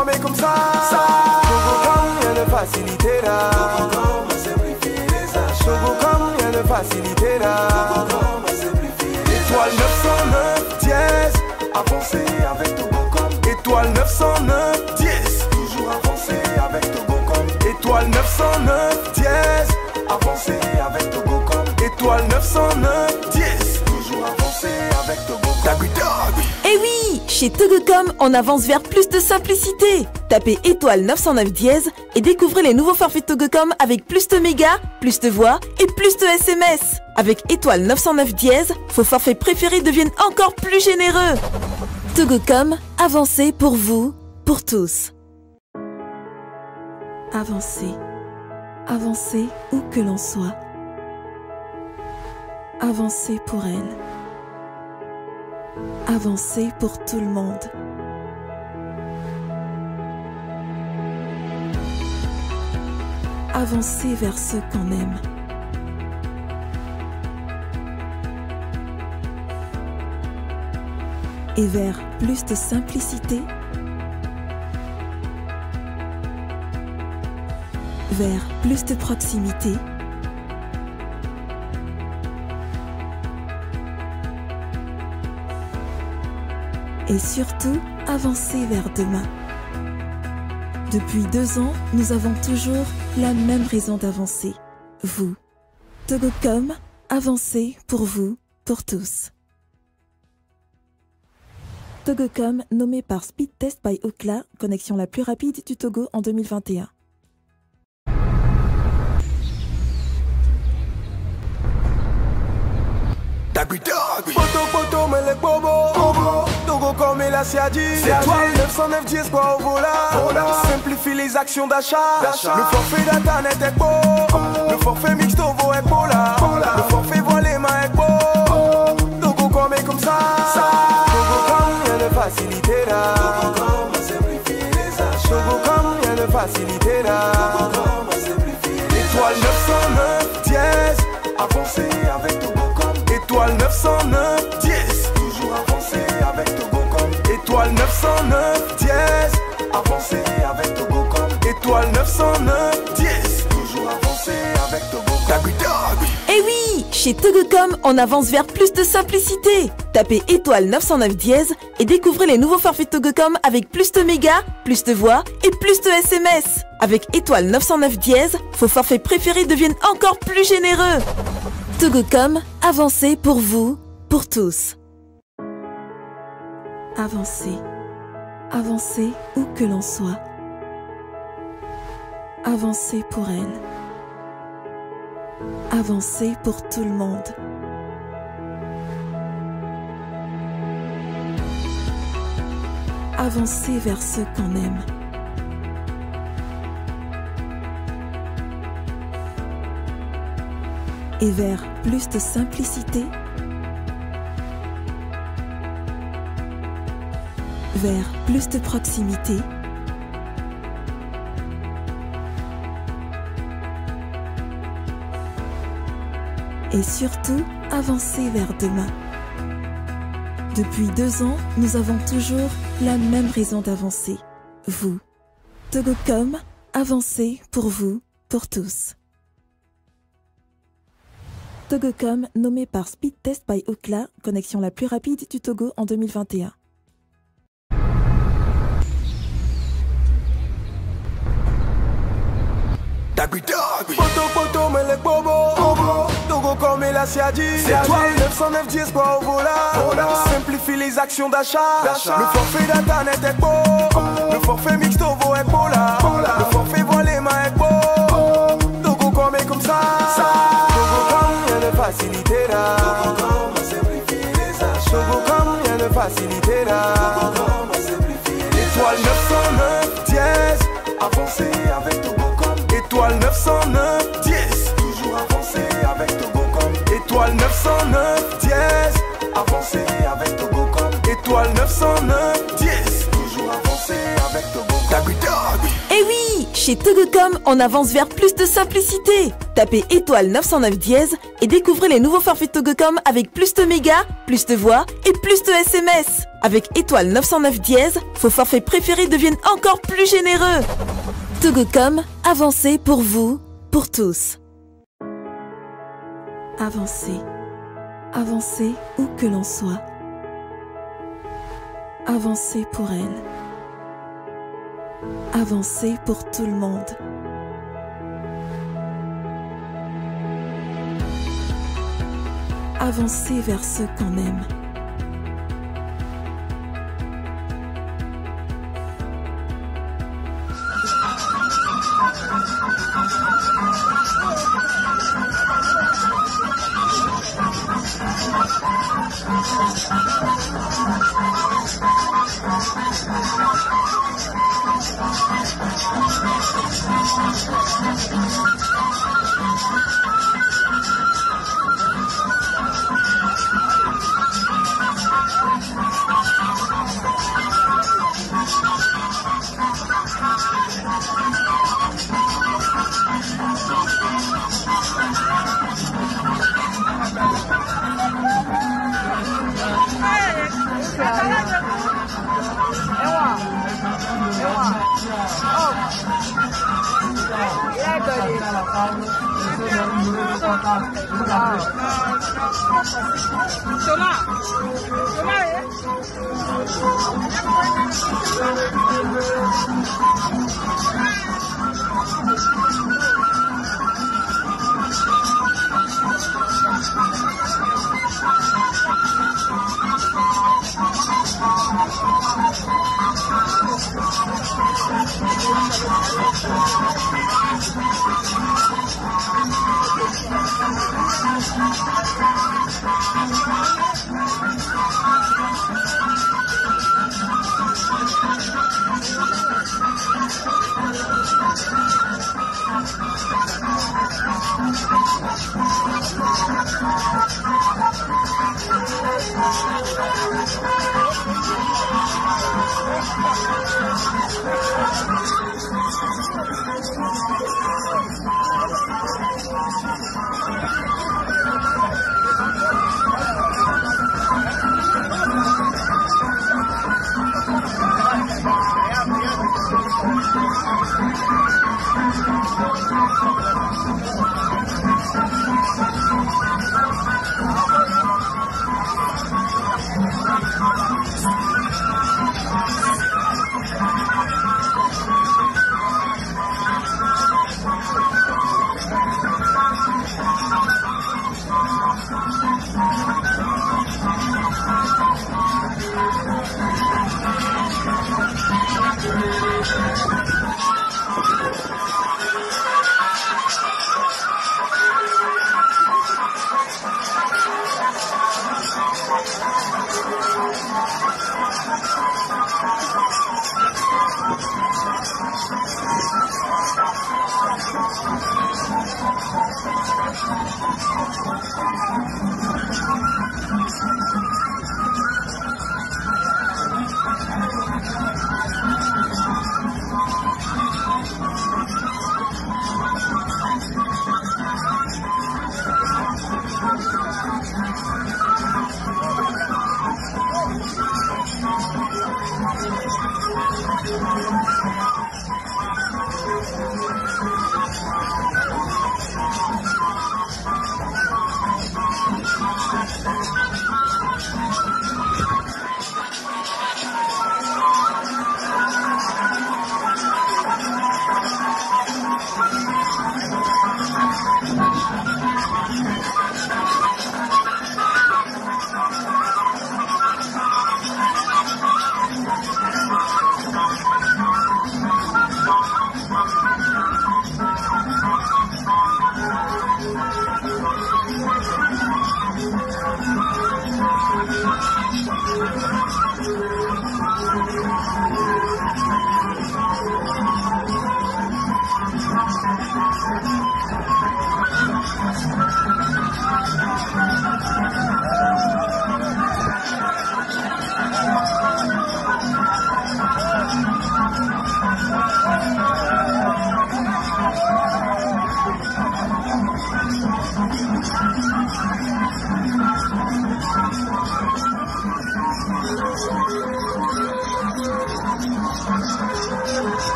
Togocom est comme ça. Togocom, rien de facilité là. Togocom a simplifié les achats. Togocom, rien de facilité là. Togocom a simplifié les Étoile 909 dièse, avancez avec Togocom. Étoile 909 dièse, toujours avancez avec Togocom. Étoile 909 dièse, avancez avec Togocom. Étoile 909 dièse, toujours avancez avec Togocom. Eh oui, chez Togocom, on avance vers plus de simplicité. Tapez étoile 909 dièse et découvrez les nouveaux forfaits Togocom avec plus de mégas, plus de voix et plus de SMS. Avec étoile 909 dièse, vos forfaits préférés deviennent encore plus généreux. Togocom, avancez pour vous, pour tous. Avancez. Avancez où que l'on soit. Avancez pour elle. Avancer pour tout le monde. Avancer vers ceux qu'on aime. Et vers plus de simplicité. Vers plus de proximité. Et surtout, avancer vers demain. Depuis 2 ans, nous avons toujours la même raison d'avancer. Vous. Togocom, avancez pour vous, pour tous. Togocom, nommé par Speed Test by Ookla, connexion la plus rapide du Togo en 2021. Poto poto mele bobo, Togocom et la Siadi. Étoile 909 dièse quoi au volant. Simplifie les actions d'achat. Le forfait data net est beau. Le forfait mixto vaut est beau là. Le forfait voilé ma est beau. Togocom est comme ça. Togocom, rien de facilité là. Togocom a simplifié les achats. Togocom, rien de facilité là. Togocom a simplifié les Étoile 909 dièse, avancez avec Togocom. Étoile 909 dièse, toujours avancez avec Togocom. Étoile 909 dièse, avancez avec Togocom. Étoile 909 dièse, toujours avancez avec Togocom. Eh oui, chez Togocom, on avance vers plus de simplicité. Tapez étoile 909 dièse et découvrez les nouveaux forfaits Togocom avec plus de mégas, plus de voix et plus de SMS. Avec étoile 909 dièse, vos forfaits préférés deviennent encore plus généreux. Togocom, avancez pour vous, pour tous. Avancez. Avancez où que l'on soit. Avancez pour elle. Avancer pour tout le monde. Avancer vers ceux qu'on aime. Et vers plus de simplicité. Vers plus de proximité. Et surtout, avancer vers demain. Depuis 2 ans, nous avons toujours la même raison d'avancer. Vous. Togocom, avancez pour vous, pour tous. Togocom, nommé par Speed Test by Ookla, connexion la plus rapide du Togo en 2021. Poto poto mele bobo, Togocom et la Siadi. Étoile 909 dièse quoi au volant. Simplifie les actions d'achat. Le forfait data net est beau. Le forfait mixto vaut est beau là. Le forfait voilé ma est beau. Togocom est comme ça. Togocom, rien de facilité là. Togocom a simplifié les achats. Togocom, rien de facilité là. Togocom a simplifié les Étoile 909 dièse, avancez avec Togocom. Étoile 909 dièse, toujours avancez avec Togocom. Étoile 909 dièse, avancez avec Togocom. Étoile 909 dièse, toujours avancez avec Togocom. Eh oui, chez Chez Togocom, on avance vers plus de simplicité. Tapez étoile 909 dièse et découvrez les nouveaux forfaits Togocom avec plus de mégas, plus de voix et plus de SMS. Avec étoile 909 dièse, vos forfaits préférés deviennent encore plus généreux. Togocom, avancez pour vous, pour tous. Avancez. Avancez où que l'on soit. Avancez pour elle. Avancer pour tout le monde. Avancer vers ceux qu'on aime.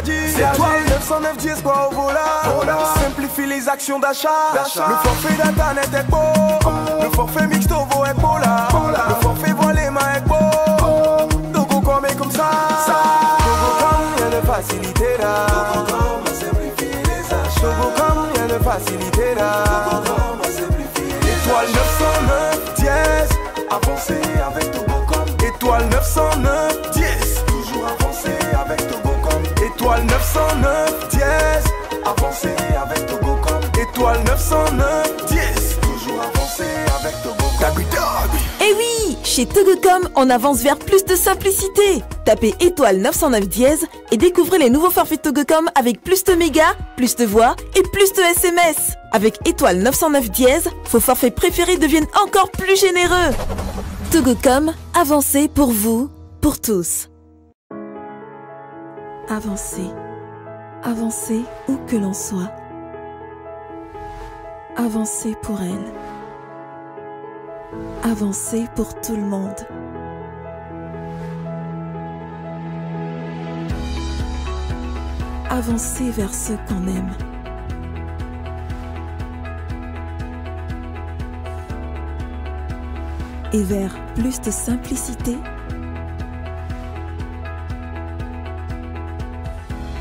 C'est toi 909 10 quoi au volant. Simplifie les actions d'achat. Le forfait data net est beau. Le forfait mixto vaut est beau là. Le forfait voile les mains est beau. Togo comme et comme ça. là. Togocom a simplifié les achats. Togocom, rien de facilité là. Togocom a simplifié les Étoile 909 dièse, avancez avec Togocom. Étoile 909 dièse, toujours avancez avec Togocom. Étoile 909 dièse, avancez avec Togocom. Étoile 909 dièse, toujours avancez avec Togocom. Eh oui, chez Togocom, on avance vers plus de simplicité. Tapez étoile 909 dièse et découvrez les nouveaux forfaits Togocom avec plus de mégas, plus de voix et plus de SMS. Avec étoile 909 dièse, vos forfaits préférés deviennent encore plus généreux. Togocom, avancez pour vous, pour tous. Avancez. Avancez où que l'on soit. Avancez pour elle. Avancer pour tout le monde. Avancer vers ceux qu'on aime. Et vers plus de simplicité.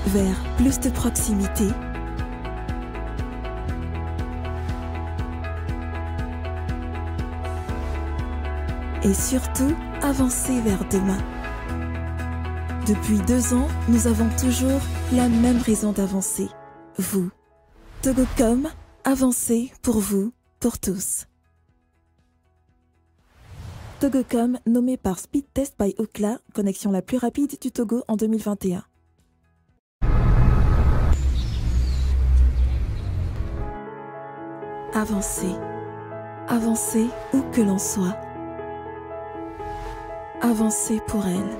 Vers plus de proximité. Et surtout, avancer vers demain. Depuis 2 ans, nous avons toujours la même raison d'avancer. Vous. Togocom, avancez pour vous, pour tous. Togocom, nommé par Speed Test by Ookla, connexion la plus rapide du Togo en 2021. Avancez. Avancez où que l'on soit. Avancez pour elle.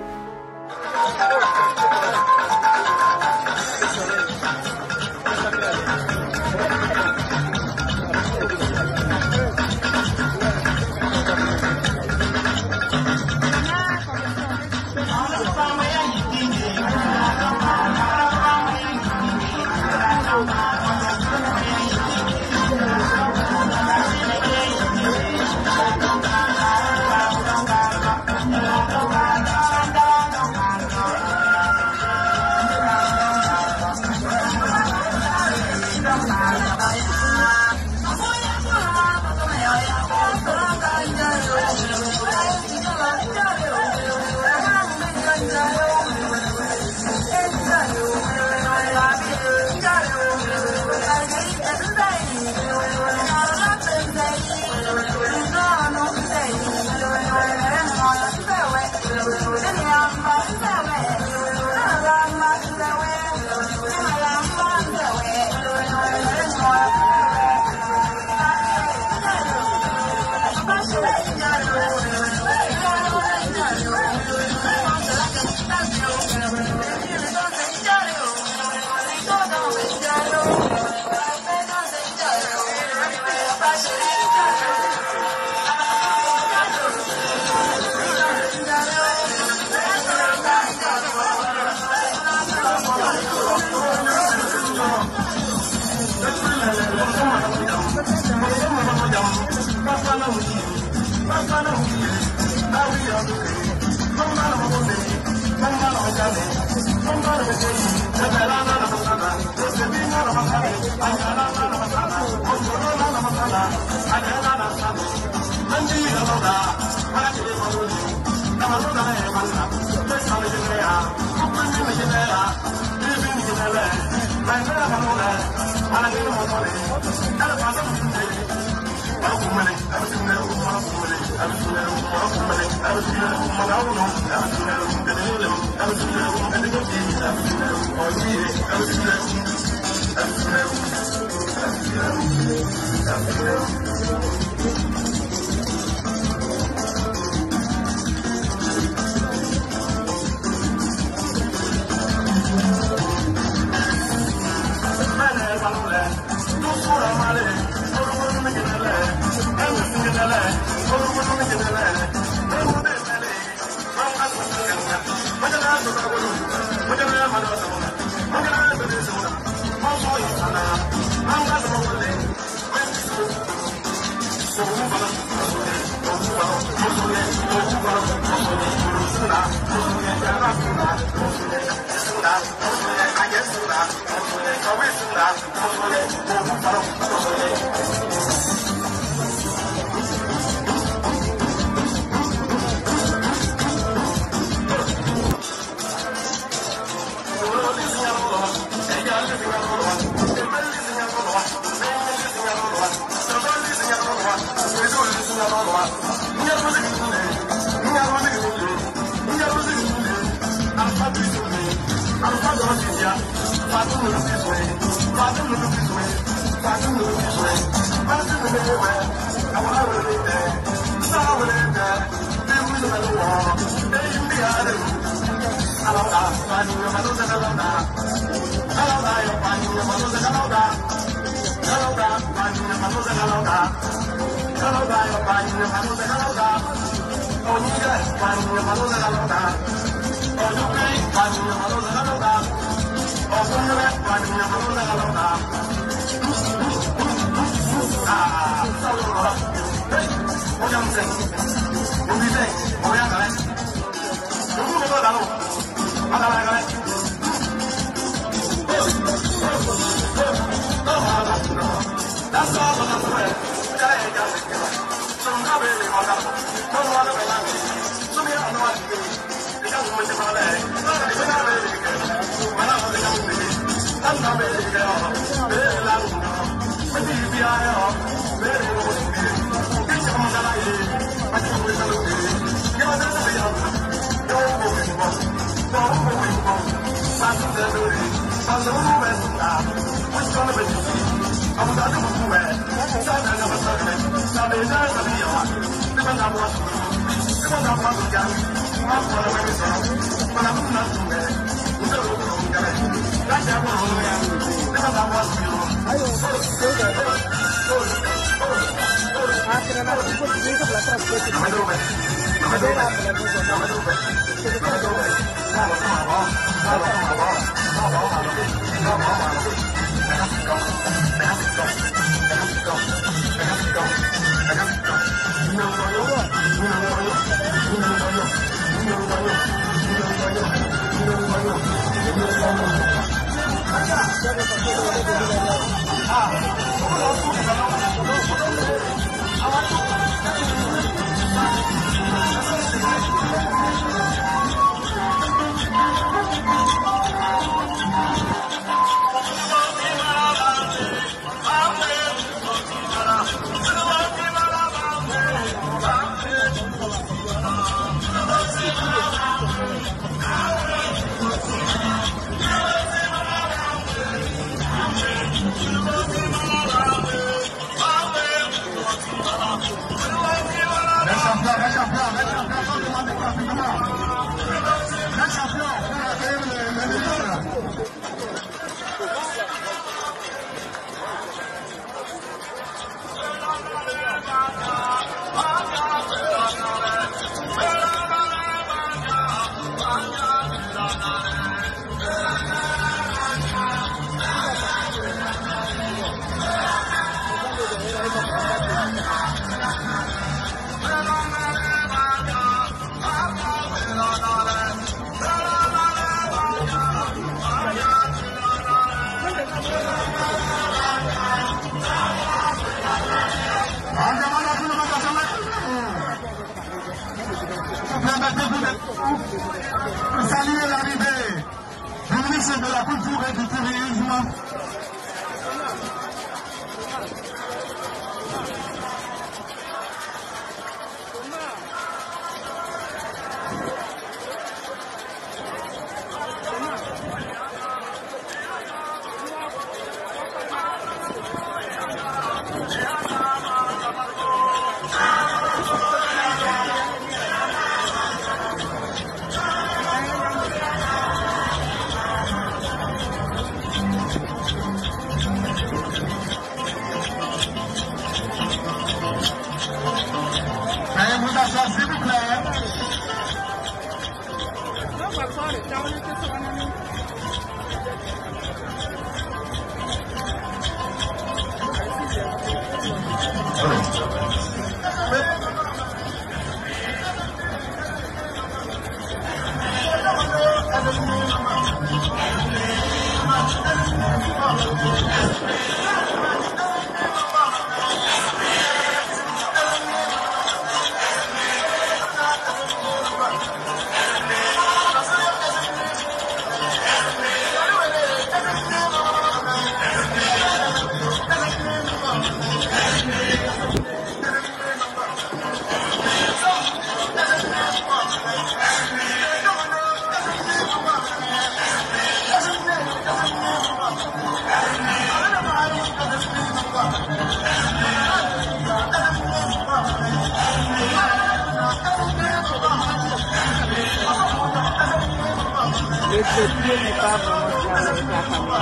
Le pied n'est pas vraiment stable avec la caméra.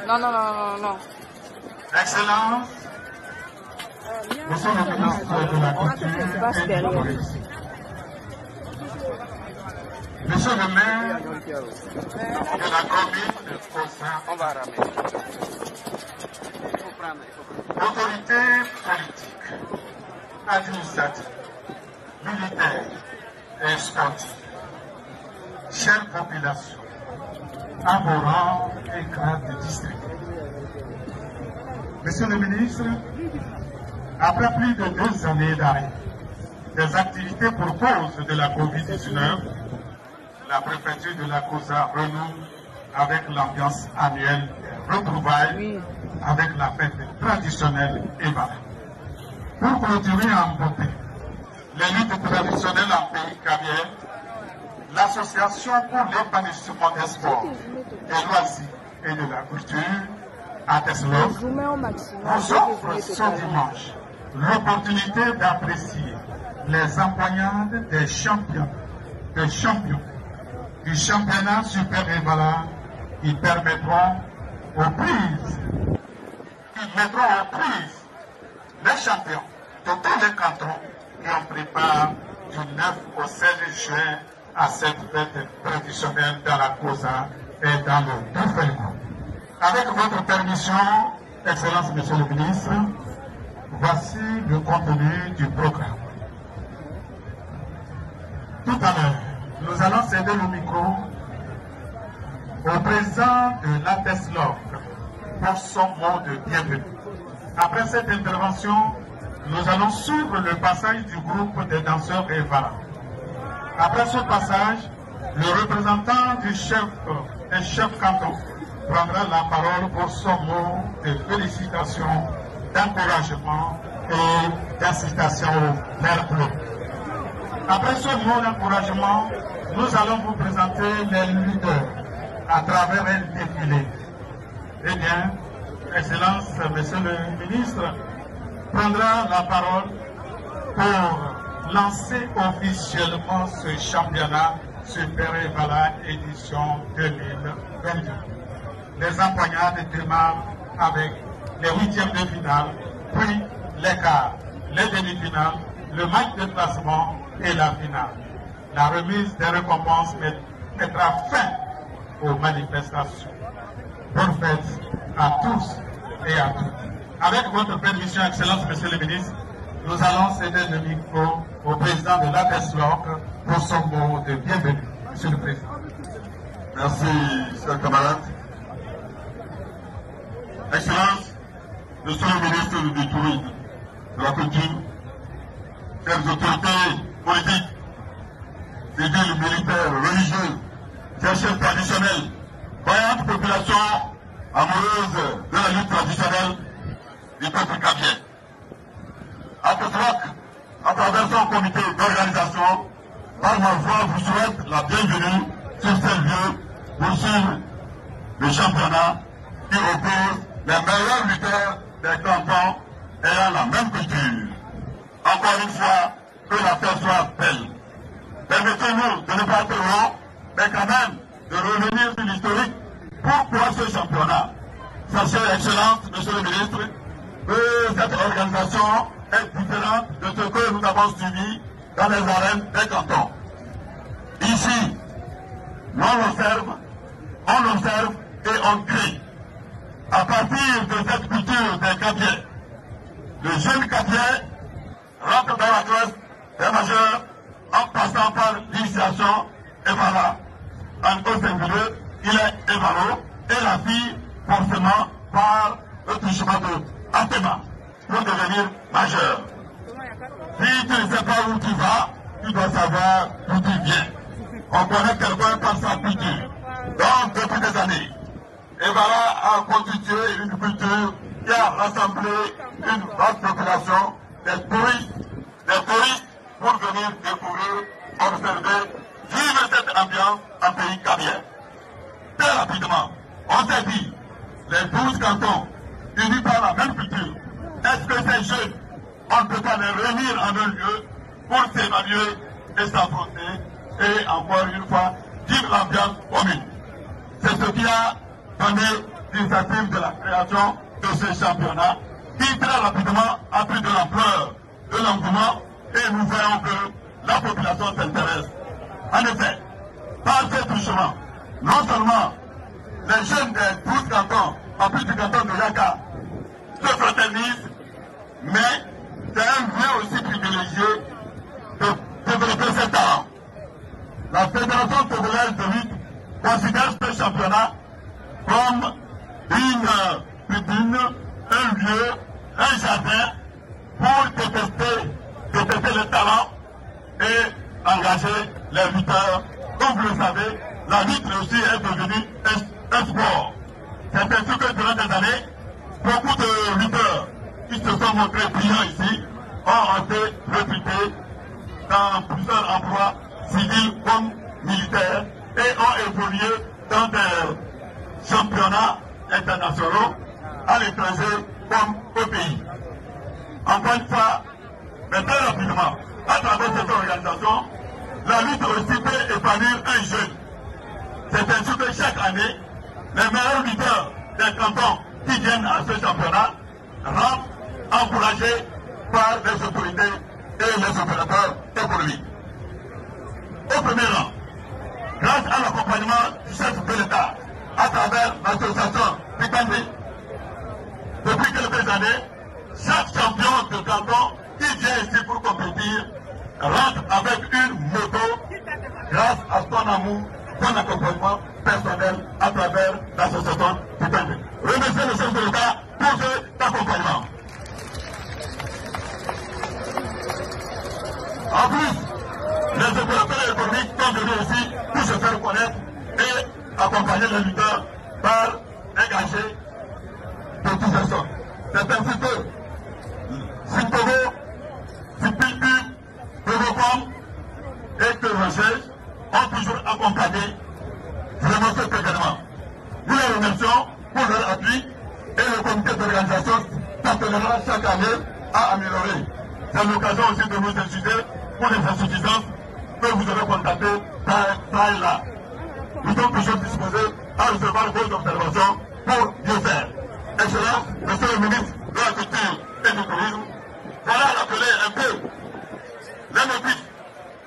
Non, non, non, non, non. Excellence, Monsieur le ministre de la Culture et du Tourisme, Monsieur le maire de la commune de Cosa, On va ramener. Il faut prendre, il faut prendre. Autorités politiques, administratives, militaires et sportives, chère population, à vos rangs et grades de district. Monsieur le ministre, après plus de 2 années d'arrêt des activités pour cause de la Covid-19, la préfecture de la Cosa renoue avec l'ambiance annuelle des retrouvailles avec la fête traditionnelle Évala. Pour clôturer en beauté les luttes traditionnelles en pays kabyè, l'Association pour l'épanouissement des sports, des loisirs et de la culture, ATESLOC, vous offre ce dimanche l'opportunité d'apprécier les empoignades des champions, du championnat Super Évala qui permettront aux prises, qui mettront aux prises les champions de tous les cantons qui ont pris part du 9 au 16 juin à cette fête traditionnelle dans la Cosa et dans le Doufelgou. Avec votre permission, Excellence Monsieur le ministre, voici le contenu du programme. Tout à l'heure, nous allons céder le micro au président de l'ATESLOC pour son mot de bienvenue. Après cette intervention, nous allons suivre le passage du groupe des danseurs Évala. Après ce passage, le représentant du chef, des chefs cantons prendra la parole pour son mot de félicitations, d'encouragement et d'incitation au fair play. Après ce mot d'encouragement, nous allons vous présenter les leaders à travers un défilé. Eh bien, Excellence, Monsieur le ministre, prendra la parole pour lancer officiellement ce championnat Super Évala édition 2022. Les empoignades démarrent avec les huitièmes de finale, puis les quarts, les demi-finales, le match de classement et la finale. La remise des récompenses mettra fin aux manifestations. Bonne fête à tous et à toutes. Avec votre permission, Excellence, Monsieur le ministre, nous allons céder le micro au président de l'ATESLOC pour son mot de bienvenue. Monsieur le Président. Merci, chers camarades. Excellence, Monsieur le ministre du Tourisme, de la Culture, chères autorités politiques, civiles, militaires, religieuses, chers chefs traditionnels, vaillante population amoureuse de la lutte traditionnelle du peuple kabyè. ATESLOC, à travers son comité par ma voix, vous souhaite la bienvenue sur ce lieu pour suivre le championnat qui oppose les meilleurs lutteurs des cantons ayant la même culture. Encore une fois, que la fête soit belle. Permettez-nous de ne pas être long, mais quand même de revenir sur l'historique. Pourquoi ce championnat? Sachez, Excellence, Monsieur le ministre, que cette organisation est différente de ce que nous avons suivi dans les arènes des cantons. Ici, on observe et on crée. À partir de cette culture des Kabyè, le jeune Kabyè rentre dans la classe des majeurs en passant par l'initiation et voilà. En au singulier, il est évalo et la fille forcément par le truchement de Athéma pour devenir majeur. Si tu ne sais pas où tu vas, tu dois savoir d'où tu viens. On connaît quelqu'un par sa culture. Donc, depuis des années, Evara a constitué une culture qui a rassemblé une vaste population des touristes pour venir découvrir, observer, vivre cette ambiance en pays kabyè. Très rapidement, on s'est dit, les 12 cantons unis par la même culture, est-ce que ces jeunes, on ne peut pas les réunir en un lieu pour s'évaluer et s'affronter et encore une fois vivre l'ambiance commune? C'est ce qui a donné l'initiative de la création de ce championnat qui très rapidement a pris de l'ampleur, de l'engouement et nous voyons que la population s'intéresse. En effet, par ce truchement, non seulement les jeunes des 12 cantons, en plus du canton de Yaka, se fraternisent, mais c'est un lieu aussi privilégié de développer ses talents. La Fédération togolaise de lutte considère ce championnat comme une tribune, un lieu, un jardin pour détecter les talents et engager les lutteurs. Comme vous le savez, la lutte aussi est devenue un sport. C'est ainsi que durant des années, beaucoup de lutteurs qui se sont montrés brillants ici ont été recrutés dans plusieurs emplois civils comme militaires et ont évolué dans des championnats internationaux à l'étranger comme au pays. Encore une fois, mais très rapidement, à travers cette organisation, la lutte aussi peut épanouir un jeune. C'est ainsi que chaque année, les meilleurs lutteurs des cantons qui viennent à ce championnat rentrent encouragés par les autorités et les opérateurs économiques. Au premier rang, grâce à l'accompagnement du chef de l'État à travers l'association Pikandi, depuis quelques années, chaque champion de canton qui vient ici pour compétir rentre avec une moto grâce à son amour, son accompagnement personnel à travers l'association Pikandi. Remerciez le chef de l'État pour cet accompagnement. En plus, les opérateurs économiques sont venus aussi pour se faire connaître et accompagner les lutteurs par un cachet de toutes sortes. C'est ainsi que Sintogo, Sipipu, Togocom et que Recherche ont toujours accompagné vraiment cet événement. Nous les remercions pour leur appui et le comité d'organisation s'attellera chaque année à améliorer. C'est l'occasion aussi de nous excuser pour les insuffisances que vous avez constatées ça et là. Nous sommes toujours disposés à recevoir vos observations pour mieux faire. Excellence, Monsieur le ministre de la Culture et du Tourisme, voilà rappeler un peu les motifs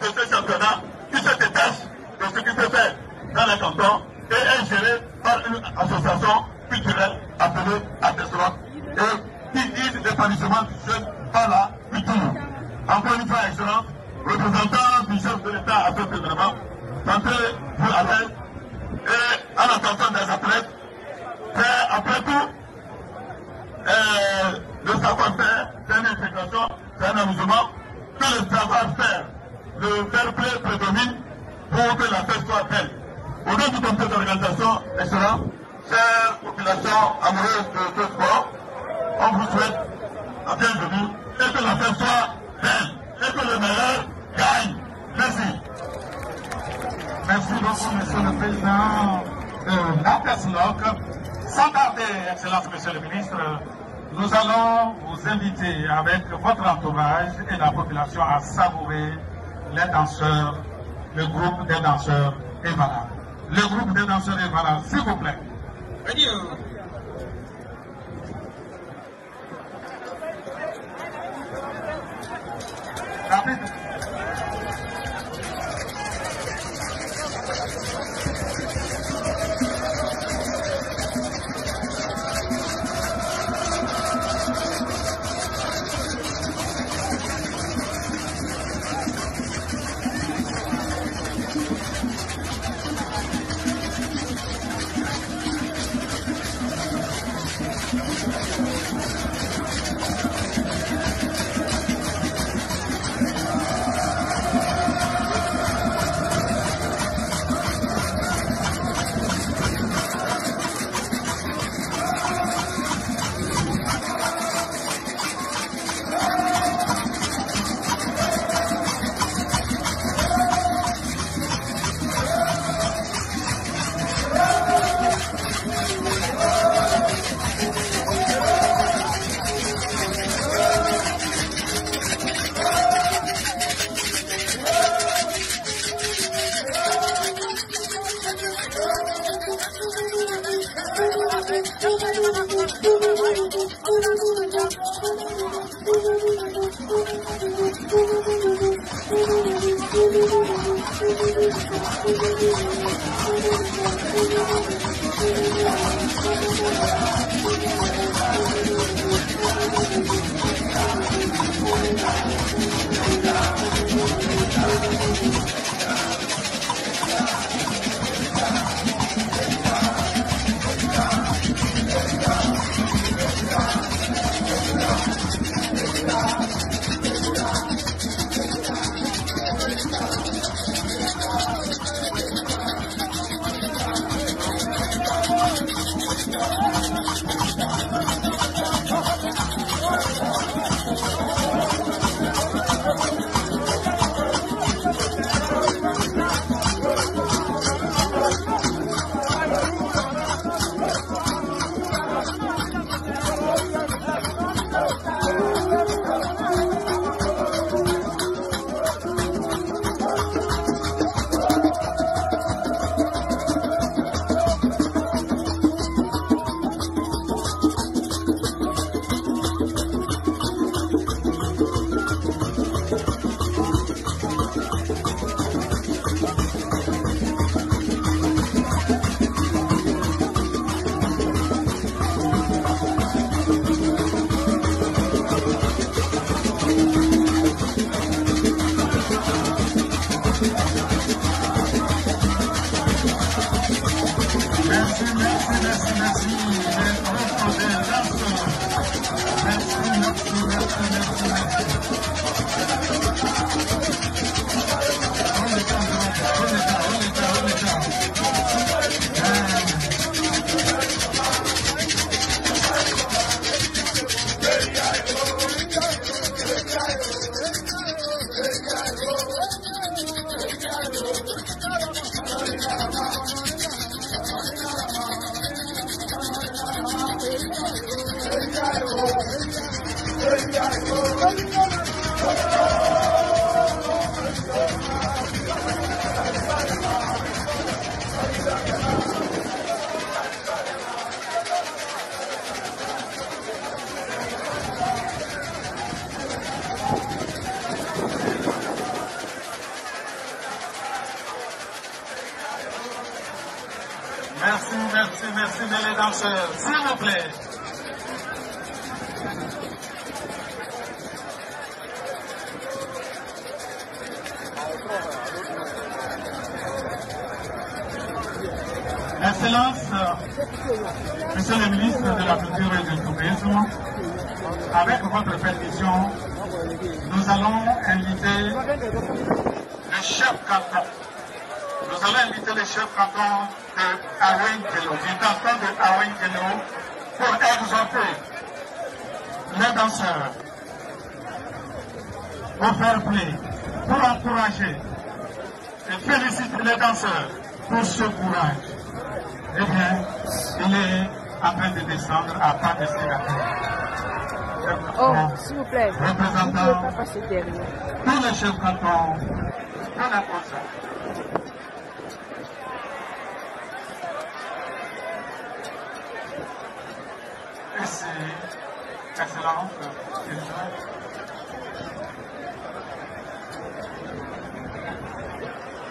de ce championnat qui se détache de ce qui se fait dans les cantons et est géré par une association culturelle appelée Atesrock et qui vise l'épanouissement du jeune par la culture. Encore une fois, Excellence, représentant du chef de l'État à cet événement, sentez-vous à l'aise et à l'attention des athlètes. Mais après tout, le savoir-faire, c'est une intégration, c'est un amusement. Que le savoir-faire, le fair play prédomine pour que la fête soit belle. Au nom du comité d'organisation, Excellence, chère population amoureuse de ce sport, on vous souhaite la bienvenue et que la fête soit belle et que le meilleur gagne. Merci. Merci beaucoup, Monsieur le Président de l'ATESLOC. Sans tarder, Excellence, Monsieur le Ministre, nous allons vous inviter avec votre entourage et la population à savourer les danseurs, le groupe des danseurs Evala. Le groupe des danseurs Evala, s'il vous plaît. Rapide. Merci, merci, merci, les danseurs. S'il vous plaît. Excellence, Monsieur le ministre de la Culture et du Tourisme, avec votre permission, nous allons inviter le chef canton. Nous allons inviter le chef canton de Awen-Kelo, du canton de Awen-Kelo, pour exhorter les danseurs au fair play, pour encourager et féliciter les danseurs. pour ce courage. Eh bien, il est en train de descendre à pas de sénateur. Oh, s'il vous plaît, vous ne Représentant pouvez pas passer derrière. tous les chefs cantons de la COSA. Ici, Excellence, Président.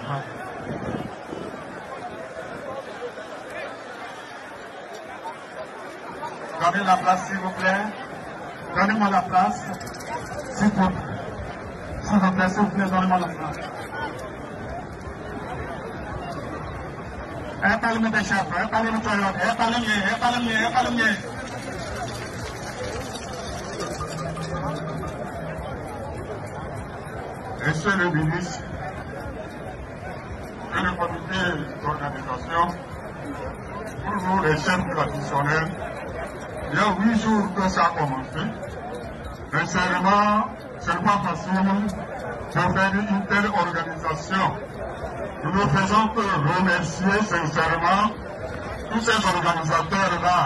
Ouais. Donnez la place, s'il vous plaît. Donnez-moi la place. S'il vous plaît. S'il vous plaît, s'il vous plaît, donnez-moi la place. Monsieur le ministre et le comité d'organisation, pour nous les chefs traditionnels, il y a 8 jours que ça a commencé. Sincèrement, ce n'est pas facile de faire une telle organisation. Nous ne faisons que remercier sincèrement tous ces organisateurs-là.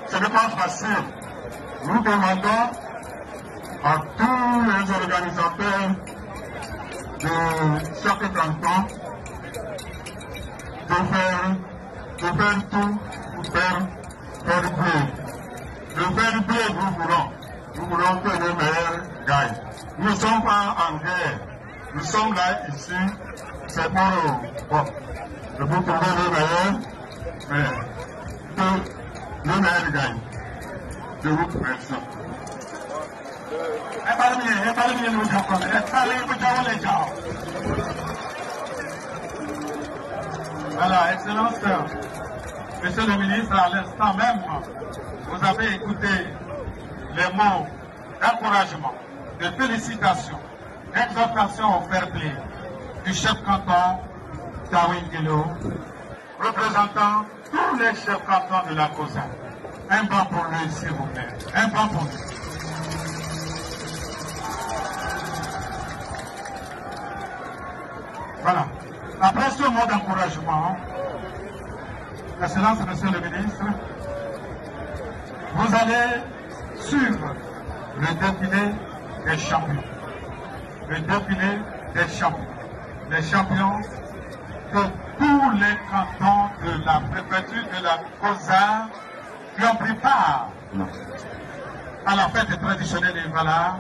Ce n'est pas facile. Nous demandons à tous les organisateurs de chaque canton de faire tout pour faire bleu. Le faire bleu, nous voulons. Nous voulons que le meilleur gagne. Nous ne sommes pas en guerre. Nous sommes là ici, c'est pour, bon, je vous trouver le meilleur, mais que le meilleur gagne. Je vous remercie. Voilà, Excellence, Monsieur le ministre, à l'instant même, vous avez écouté les mots d'encouragement, de félicitations, d'exhortation au fair play du chef canton Tawingelo, représentant tous les chefs cantons de la COSA. Un banc pour lui, s'il vous plaît. Un banc pour lui. Voilà. Après ce mot d'encouragement, Excellence, Monsieur le ministre, vous allez suivre le défilé des champions. Le défilé des champions. Les champions de tous les cantons de la préfecture de la COSA qui ont pris part à la fête traditionnelle de Vala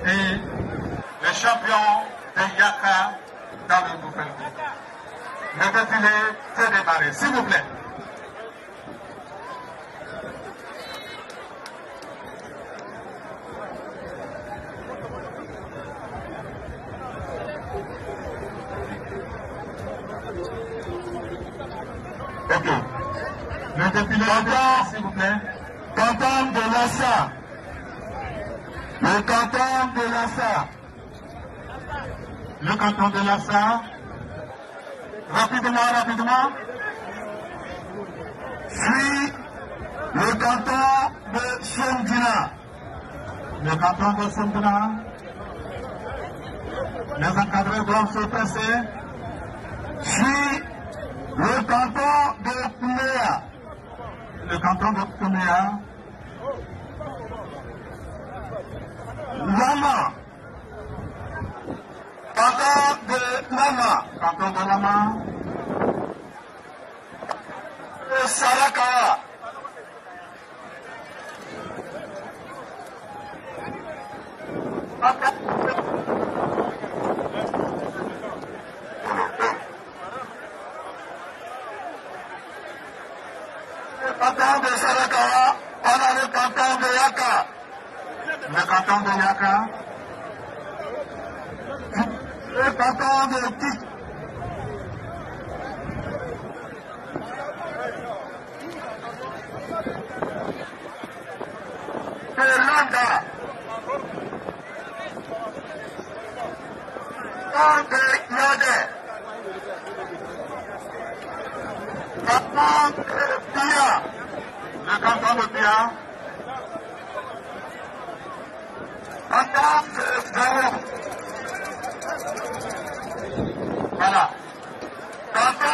et les champions de Yaka dans le Nouvel-Ville. Le défilé s'est démarré, s'il vous plaît. Ok. Le défilé, s'il vous plaît. Canton de Lassa. Le canton de Lassa. Le canton de Lassa. Rapidement, rapidement. Suit le canton de Somdina. Le canton de Somdina. Les encadrés doivent se presser. Suit le canton de Kouméa. Le canton de Kouméa. Lama. Canton de Lama. Canton de Lama. Sarakawa. Le canton de Sarakawa, on a le canton de Yaka. Le canton de Yaka. Le canton de Tik. De Landa. Canton de Yodé. Canton de Pia. Le canton de Pia. Canton de Gao. Voilà. Canton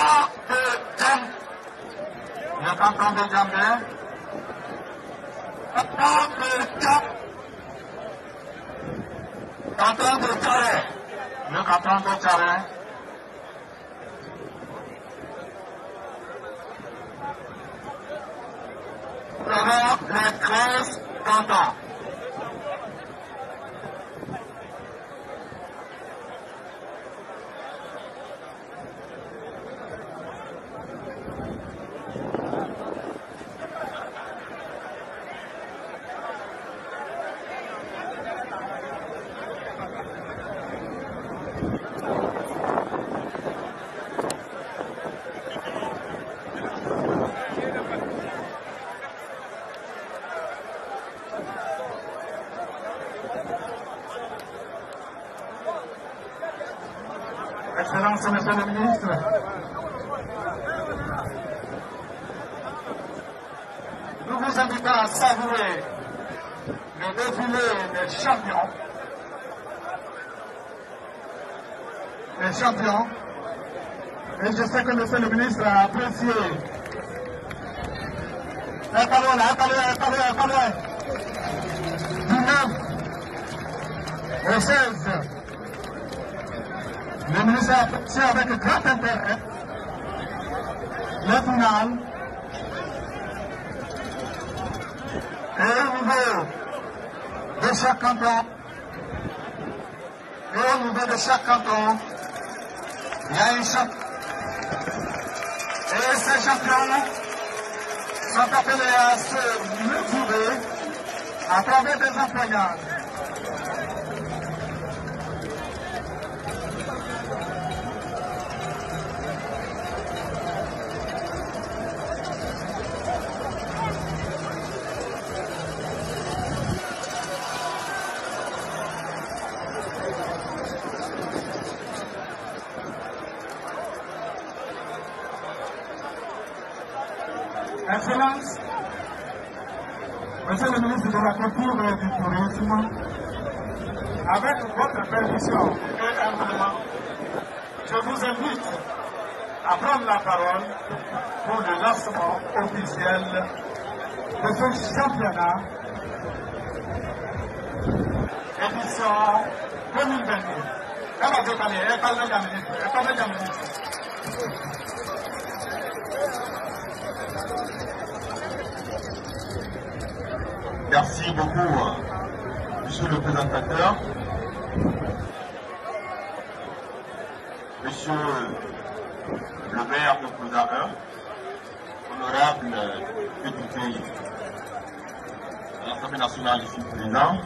canton de Diambé. Canton de Thiaré. Le canton de Thiaré. Nous avons les 13 cantons. Excellence, Monsieur le ministre, nous vous invitons à savourer le défilé des champions. Les champions. Et je sais que Monsieur le ministre a apprécié. Du 9 au 16. Le ministre a apprécié avec grand intérêt les finales. Et au niveau de chaque canton, il y a un champion. Et ces champions sont appelés à se retrouver à travers des empoignages. Excellence, Monsieur le ministre de la Culture et du Tourisme, avec votre permission et humblement, je vous invite à prendre la parole pour le lancement officiel de ce championnat édition 2022. Merci beaucoup, monsieur le présentateur, monsieur le maire de Cosa 1, honorable député de l'Assemblée nationale ici présent,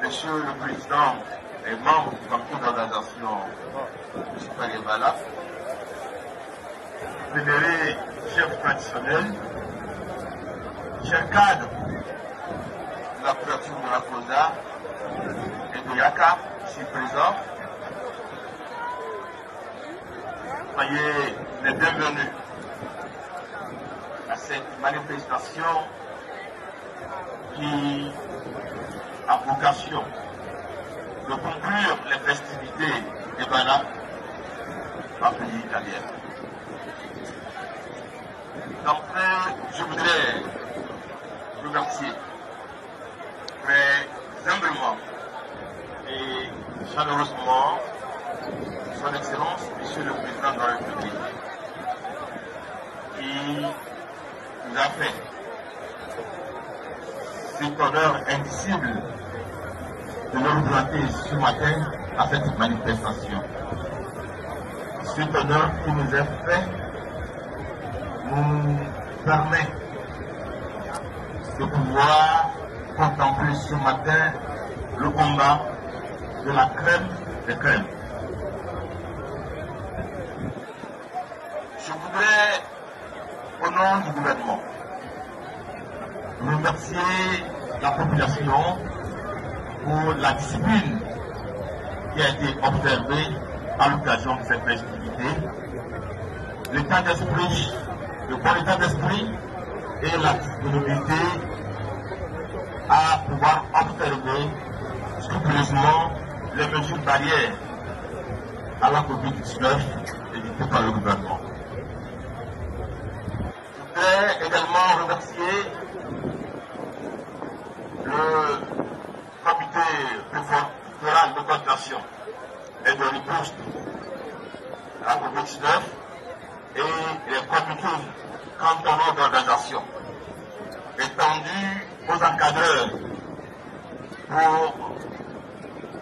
monsieur le président et membre du comité d'organisation, monsieur Farebala, vénéré chef traditionnel, chers cadres de la couverture de la Cosa et de Yaka, ici présents, soyez les bienvenus à cette manifestation qui a vocation de conclure les festivités des Bala en pays italien. D'entrée, je voudrais remercier très humblement et chaleureusement Son Excellence, Monsieur le Président de la République, qui nous a fait cet honneur indicible de nous représenter ce matin à cette manifestation. Cet honneur qui nous est fait nous permet de pouvoir contempler ce matin le combat de la crème des crèmes. Je voudrais, au nom du gouvernement, remercier la population pour la discipline qui a été observée à l'occasion de cette festivité, l'état d'esprit, le bon état d'esprit et la disponibilité à pouvoir observer scrupuleusement les mesures barrières à la COVID-19 édictées par le gouvernement. voudrais également remercier le comité fédéral de coordination et de riposte à la COVID-19 et les comités cantonaux d'organisation étendus aux encadreurs pour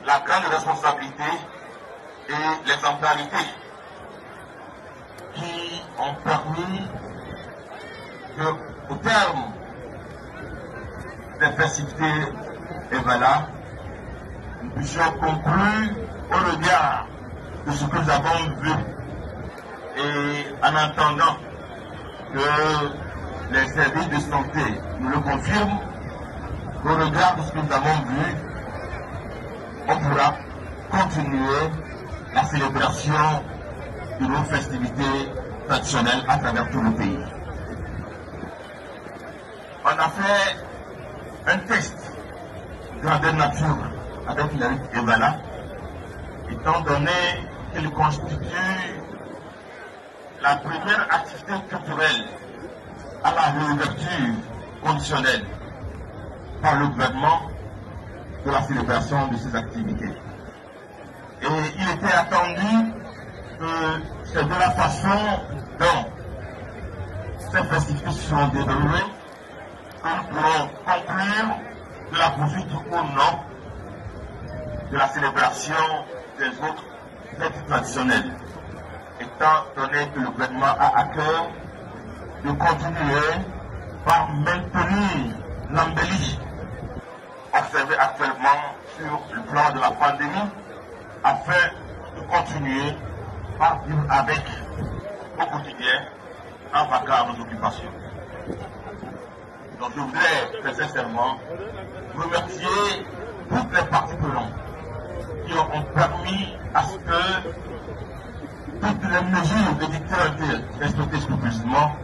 la grande responsabilité et l'exemplarité qui ont permis que, au terme des festivités Évala, nous puissions conclure au regard de ce que nous avons vu et en attendant que les services de santé nous le confirment, au regard de ce que nous avons vu, on pourra continuer la célébration de nos festivités traditionnelles à travers tout le pays. On a fait un test grandeur nature avec les rites Évala, étant donné qu'il constitue la première activité culturelle à la réouverture conditionnelle par le gouvernement de la célébration de ces activités. Et il était attendu que c'est de la façon dont ces festivités se sont déroulées que nous pourrons conclure de la poursuite ou non de la célébration des autres fêtes traditionnelles, étant donné que le gouvernement a à cœur de continuer par maintenir l'embellie observée actuellement sur le plan de la pandémie, afin de continuer par vivre avec au quotidien en vaquant à nos occupations. Donc je voudrais très sincèrement remercier toutes les parties prenantes qui ont permis à ce que toutes les mesures édictées ont été respectées scrupuleusement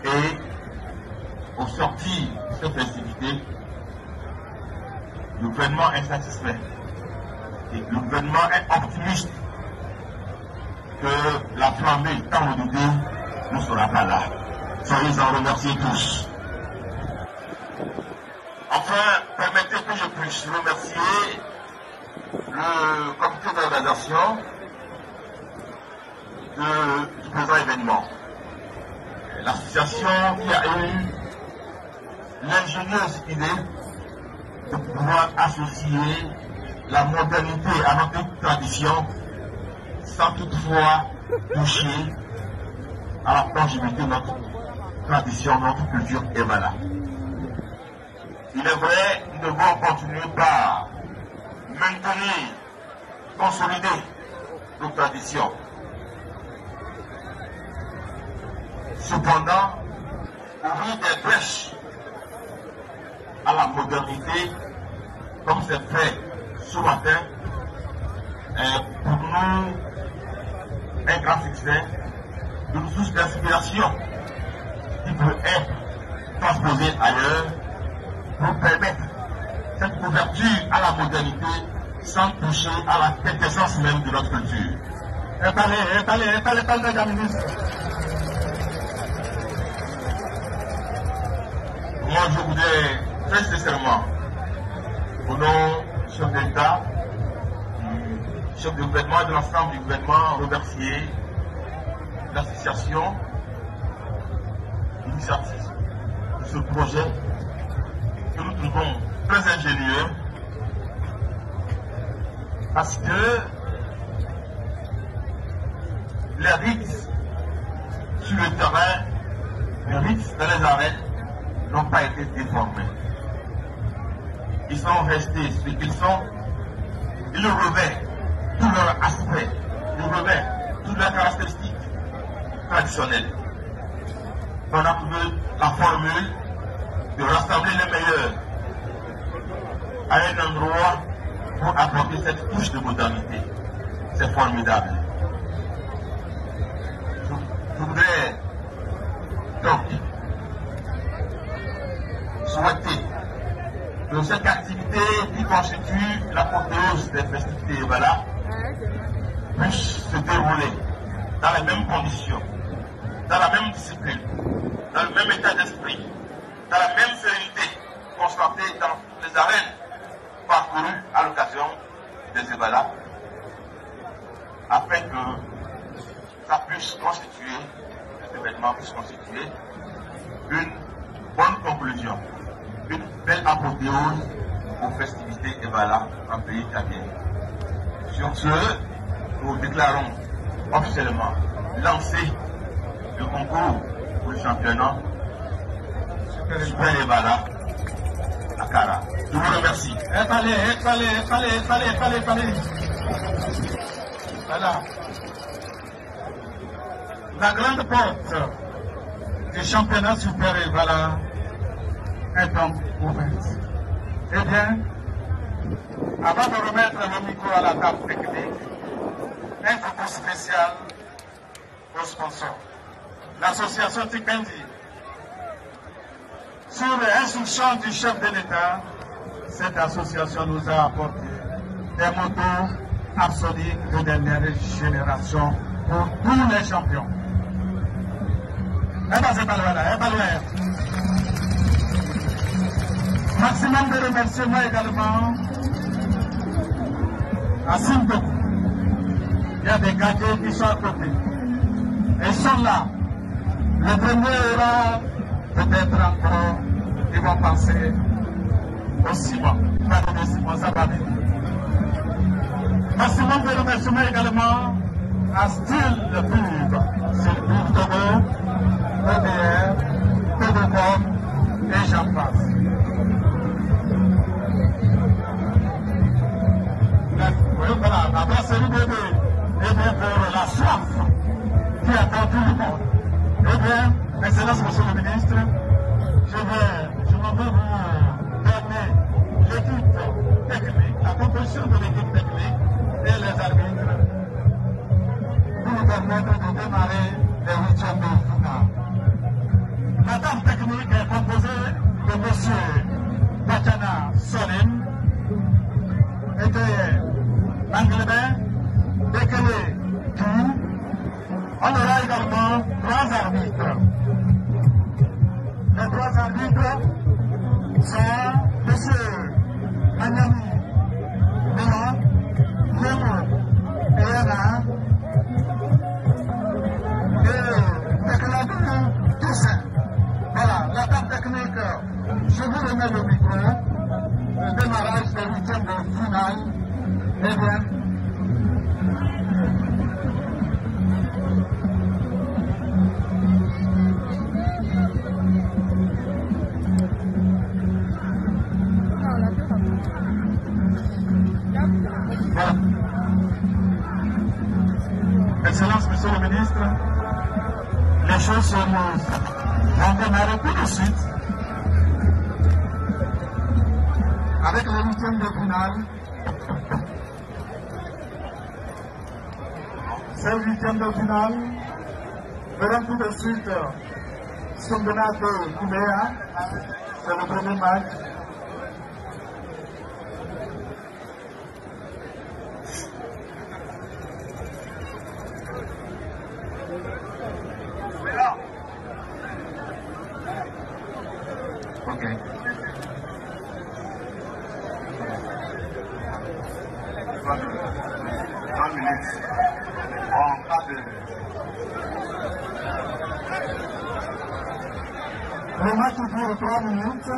et au sortir de cette festivité, le gouvernement est satisfait et le gouvernement est optimiste que la flambée tant redoutée ne sera pas là. Soyez-en remerciés tous. Enfin, permettez que je puisse remercier le comité d'organisation du présent événement. L'association qui a eu l'ingénieuse idée de pouvoir associer la modernité à notre tradition sans toutefois toucher à la longévité de notre tradition, notre culture Évala. Il est vrai, nous devons continuer par maintenir, consolider nos traditions. Cependant, ouvrir des brèches à la modernité, comme c'est fait ce matin, est pour nous un grand succès, une source d'inspiration qui peut être transposée ailleurs pour permettre cette ouverture à la modernité sans toucher à la quintessence même de notre culture. Allez, ministre. Moi, je voudrais très sincèrement, au nom du chef d'État, du chef de gouvernement et de l'ensemble du gouvernement, remercier l'association initiative de ce projet que nous trouvons très ingénieux parce que les rites sur le terrain, les rites dans les arènes n'ont pas été déformés. Ils sont restés ce qu'ils sont. Ils revêtent tout leur aspect, ils revêtent toutes leurs caractéristiques traditionnelles. On a trouvé la formule de rassembler les meilleurs à un endroit pour apporter cette touche de modernité. C'est formidable. Je voudrais donc souhaiter que cette activité qui constitue l'apothéose des festivités Évala puisse se dérouler dans les mêmes conditions, dans la même discipline, dans le même état d'esprit, dans la même sérénité constatée dans les arènes parcourues à l'occasion des Évala, afin que ça puisse constituer, cet événement puisse constituer une bonne conclusion, une belle apothéose aux festivités Évala en pays Kabyè. Sur ce, nous déclarons officiellement lancé le concours pour le championnat Super Évala à Kara. Je vous remercie. Allez, allez, allez, allez, allez, allez. Voilà. La grande porte du championnat Super Évala est donc ouverte. Eh bien, avant de remettre le micro à la table technique, un coucou spécial aux sponsors. L'association Tipendi, sur l'instruction du chef de l'État, cette association nous a apporté des motos absolues de dernière génération pour tous les champions. Eh ben, c'est pas loin là, eh ben, loin. Maximum de remerciements également à Simdoku. Il y a des gadgets qui sont à côté. Ils sont là. Le premier aura peut-être encore, ils vont penser au ciment. Pas de ciment, ça va vite. Maximum de remerciements également à Style Pub, Style Pub Togo, EDR, Togocom et j'en passe. Oui, voilà, la brasserie bébé, et bien pour la soif qui attend tout le monde. Eh bien, Excellence, Monsieur le ministre, je m'en vais vous donner l'équipe technique, la composition de l'équipe technique et les arbitres pour nous permettre de démarrer les huitièmes de finale. La table technique est composée de Monsieur Tatiana Solim, Eteye Manglebin, Bekele Tou. On aura également trois arbitres. Les trois arbitres sont M. Magnani Milan, Yemo Eyana et Tekladou Toussaint. Voilà, la table technique, je vous remets le micro. Le démarrage des huitièmes de finale. Eh bien, voilà. Excellence, Monsieur le ministre, les choses sérieuses vont démarrer tout de suite avec le huitième de finale. Ce huitième de finale verront tout de suite Sondona de Nouméa, c'est le premier match. Ok. 3 minutes. En cas de... Le match dure 3 minutes.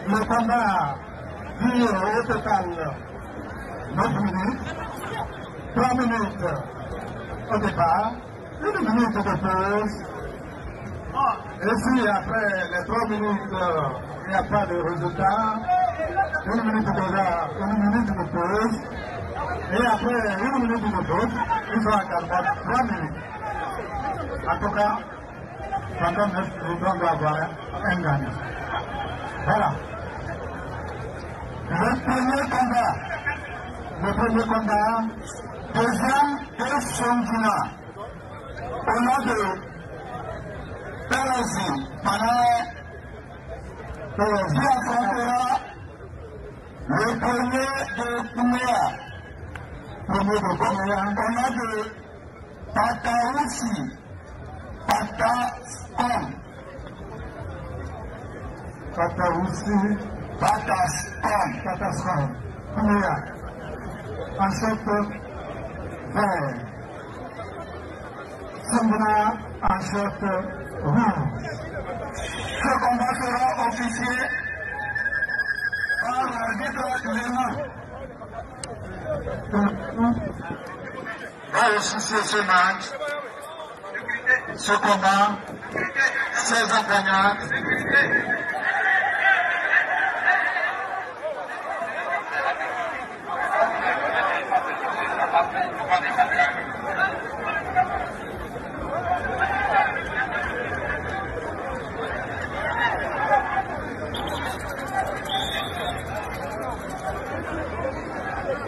Le combat dure au total 9 minutes, 3 minutes au départ, 1 minute de pause Et si après les 3 minutes, il n'y a pas de résultat, 1 minute déjà, 1 minute de pause. Et après 1 minute de pause, ils ont également 3 minutes. En tout cas, pendant 9 minutes, on doit avoir un gagnant. Voilà. Le premier combat, deuxième de Sondina, au nom de Pélosi, Pélosi affrontera le premier de Kouméa, au nom de Pataoussi, Patascom. Pataoussi, Patascom, Kouméa, en short vert, Sondina en short rouge. Ce combat sera officié par l'arbitre Léman. Va officier ce match, ce combat, 16 ans gagnants.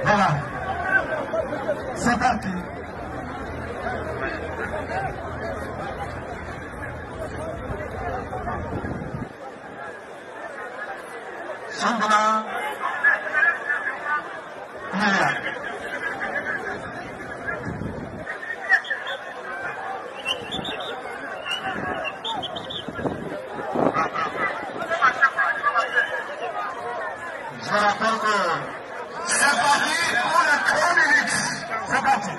Voilà, c'est parti. Sondina, Kouméa. Je rappelle que c'est parti pour les 3 minutes. C'est parti.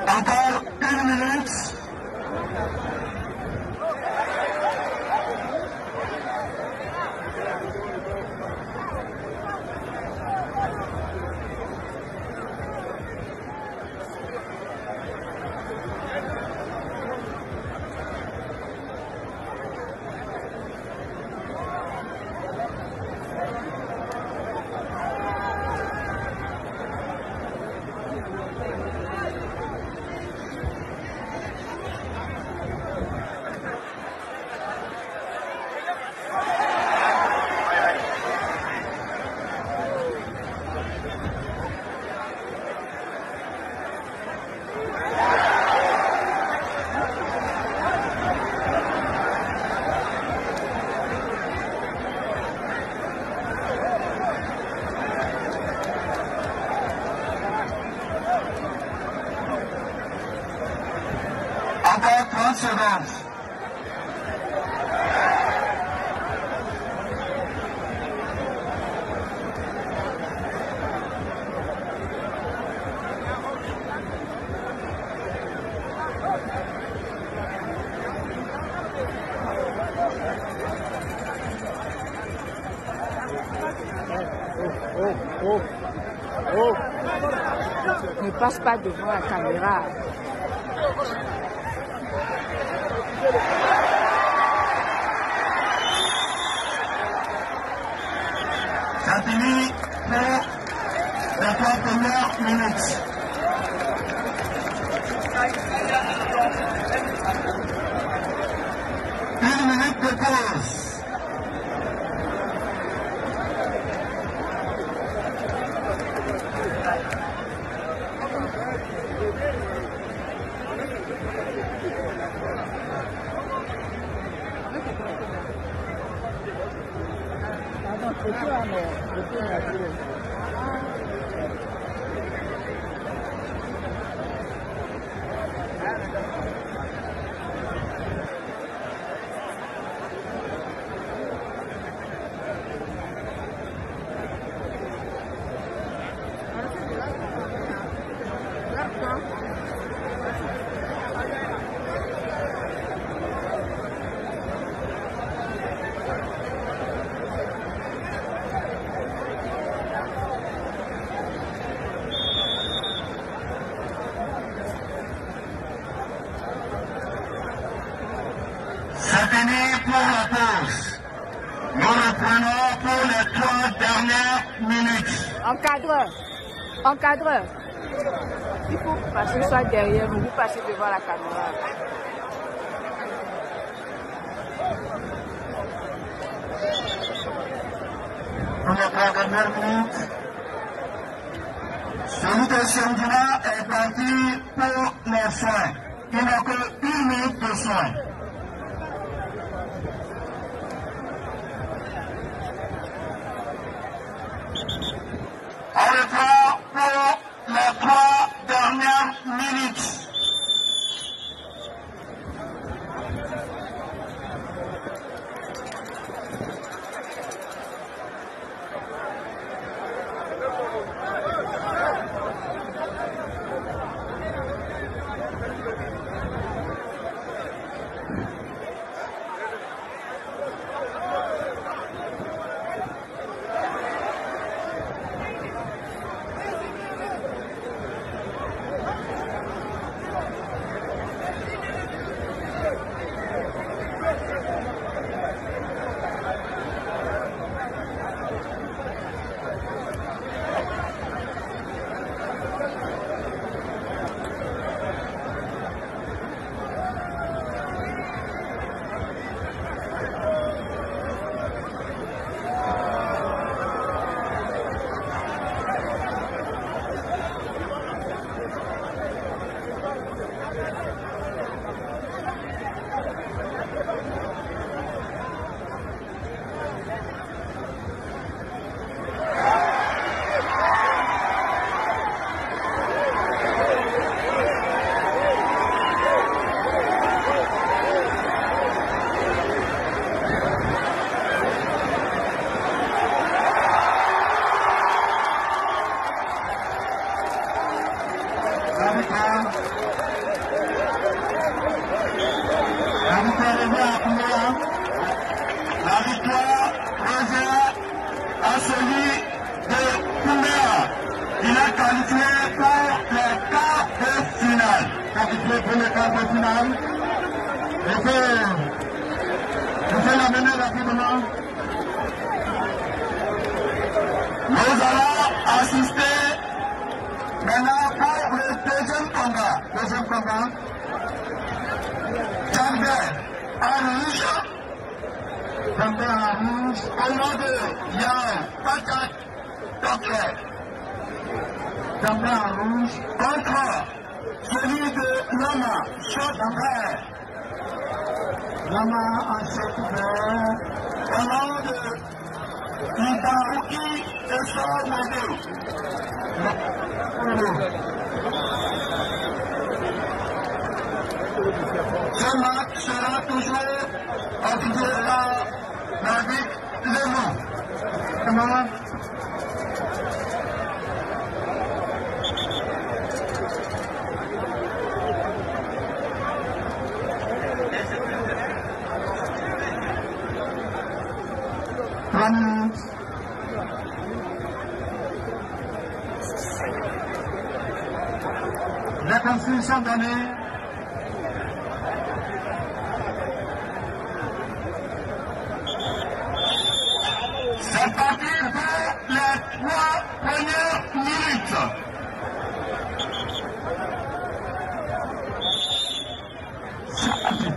Encore 1 minute. Encore 30 secondes. Oh, oh, oh. Ne passe pas devant la caméra. Ça finit pour les 3 premières minutes. Une minute de pause. C'est fini pour la pause. Nous reprenons pour les 3 dernières minutes. Encadreur, encadreur. Il faut passer soit derrière vous, vous passez devant la caméra. Pour les 3 dernières minutes, celui de Sendina est parti pour les soins. Il n'a que 1 minute de soins. On reprend pour les 3 dernières minutes. La victoire revient à Kouméa. La victoire revient à celui de Kouméa. Il est qualifié pour les quarts de finale. Qualifié pour les quarts de finale. Et puis, je vais l'amener rapidement. Nous allons assister maintenant pour le deuxième combat. Deuxième combat. Jambé en rouge. Jambé en rouge. Au nom de Yann Patak Tokè. Jambé en rouge contre celui de Lama, short vert. Lama en short vert. Au nom de Ibaruki Essor Modou. Ce match sera toujours organisé par l'arbitre Léon. 3 minutes. Consignes sont données. C'est parti pour les 3 premières minutes. C'est parti.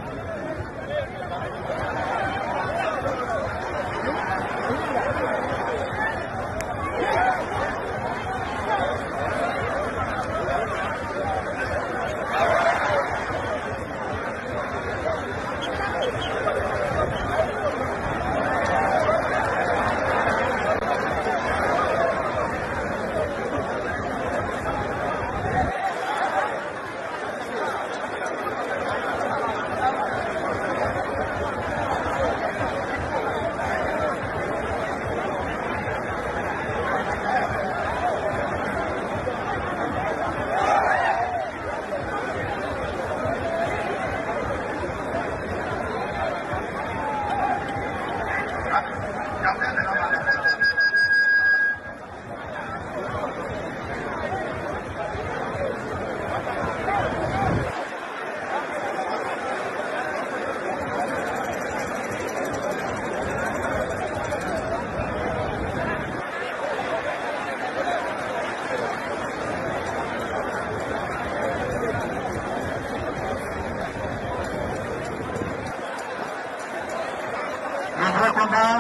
Le vrai combat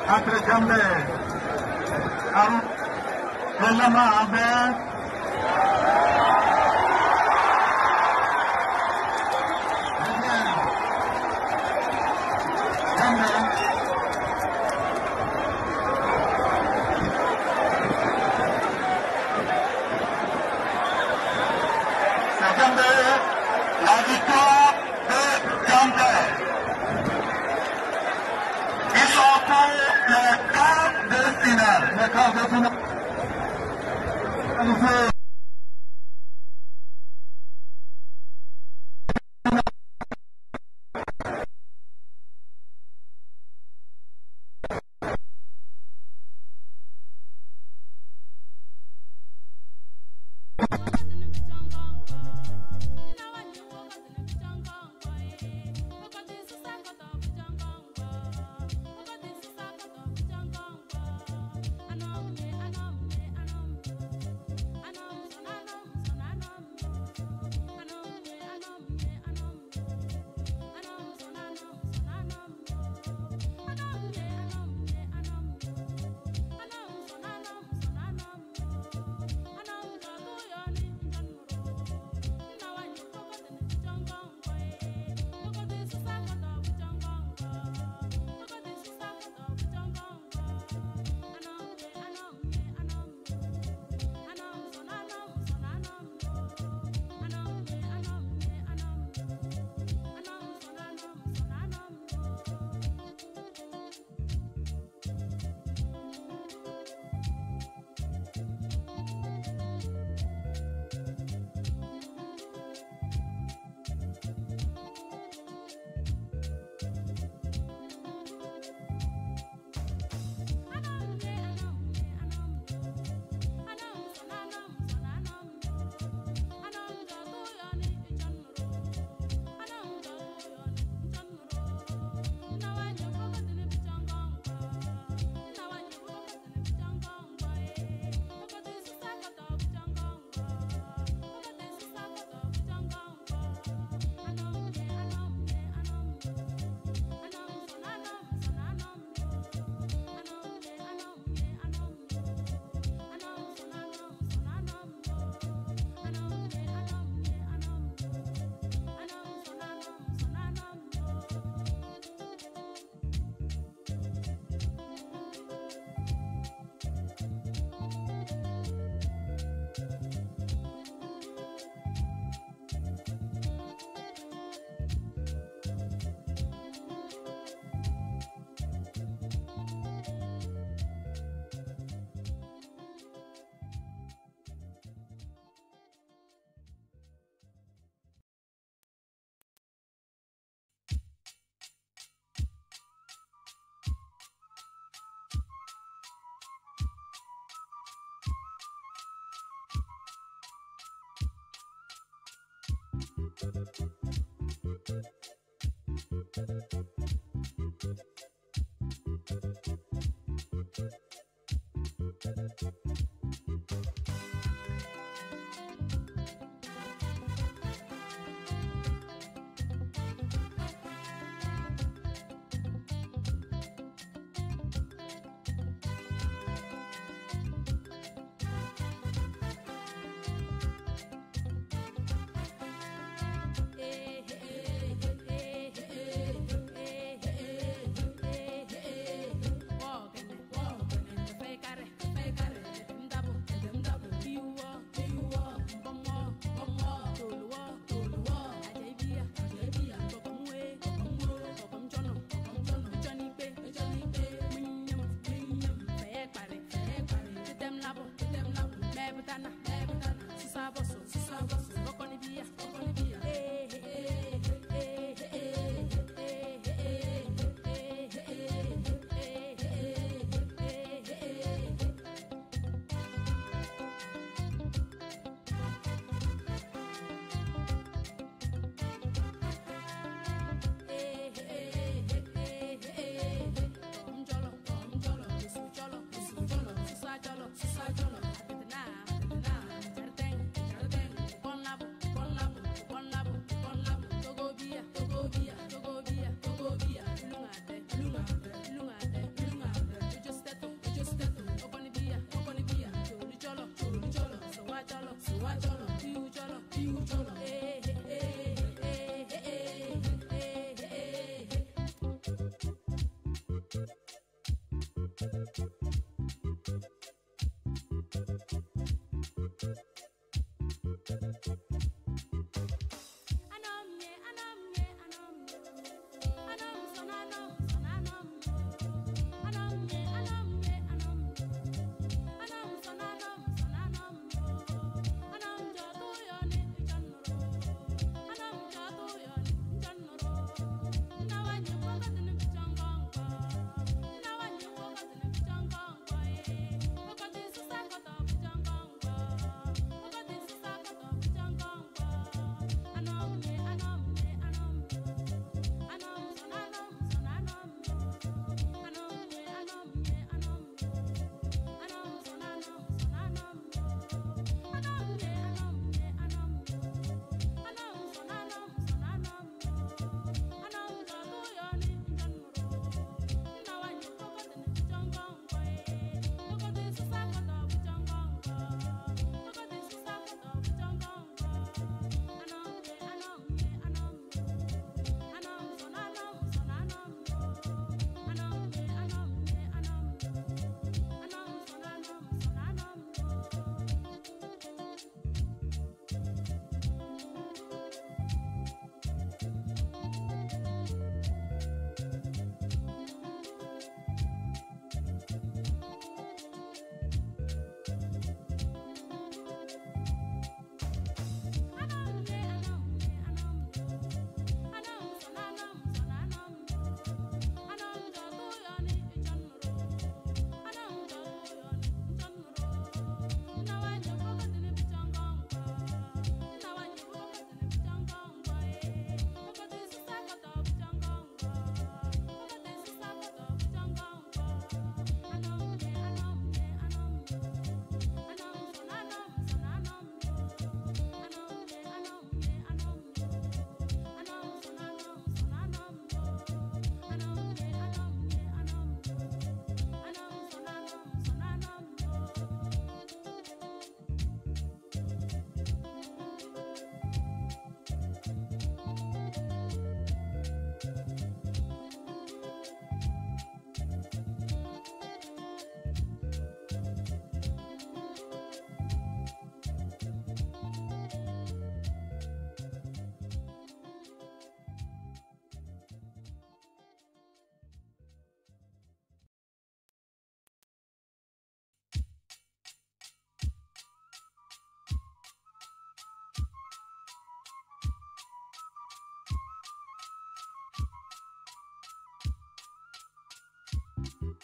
entre Gambé et Lama Albert. C'est Gambé, la victoire de Gambé. Ils sont pour les quarts de finale. Les quarts de finale.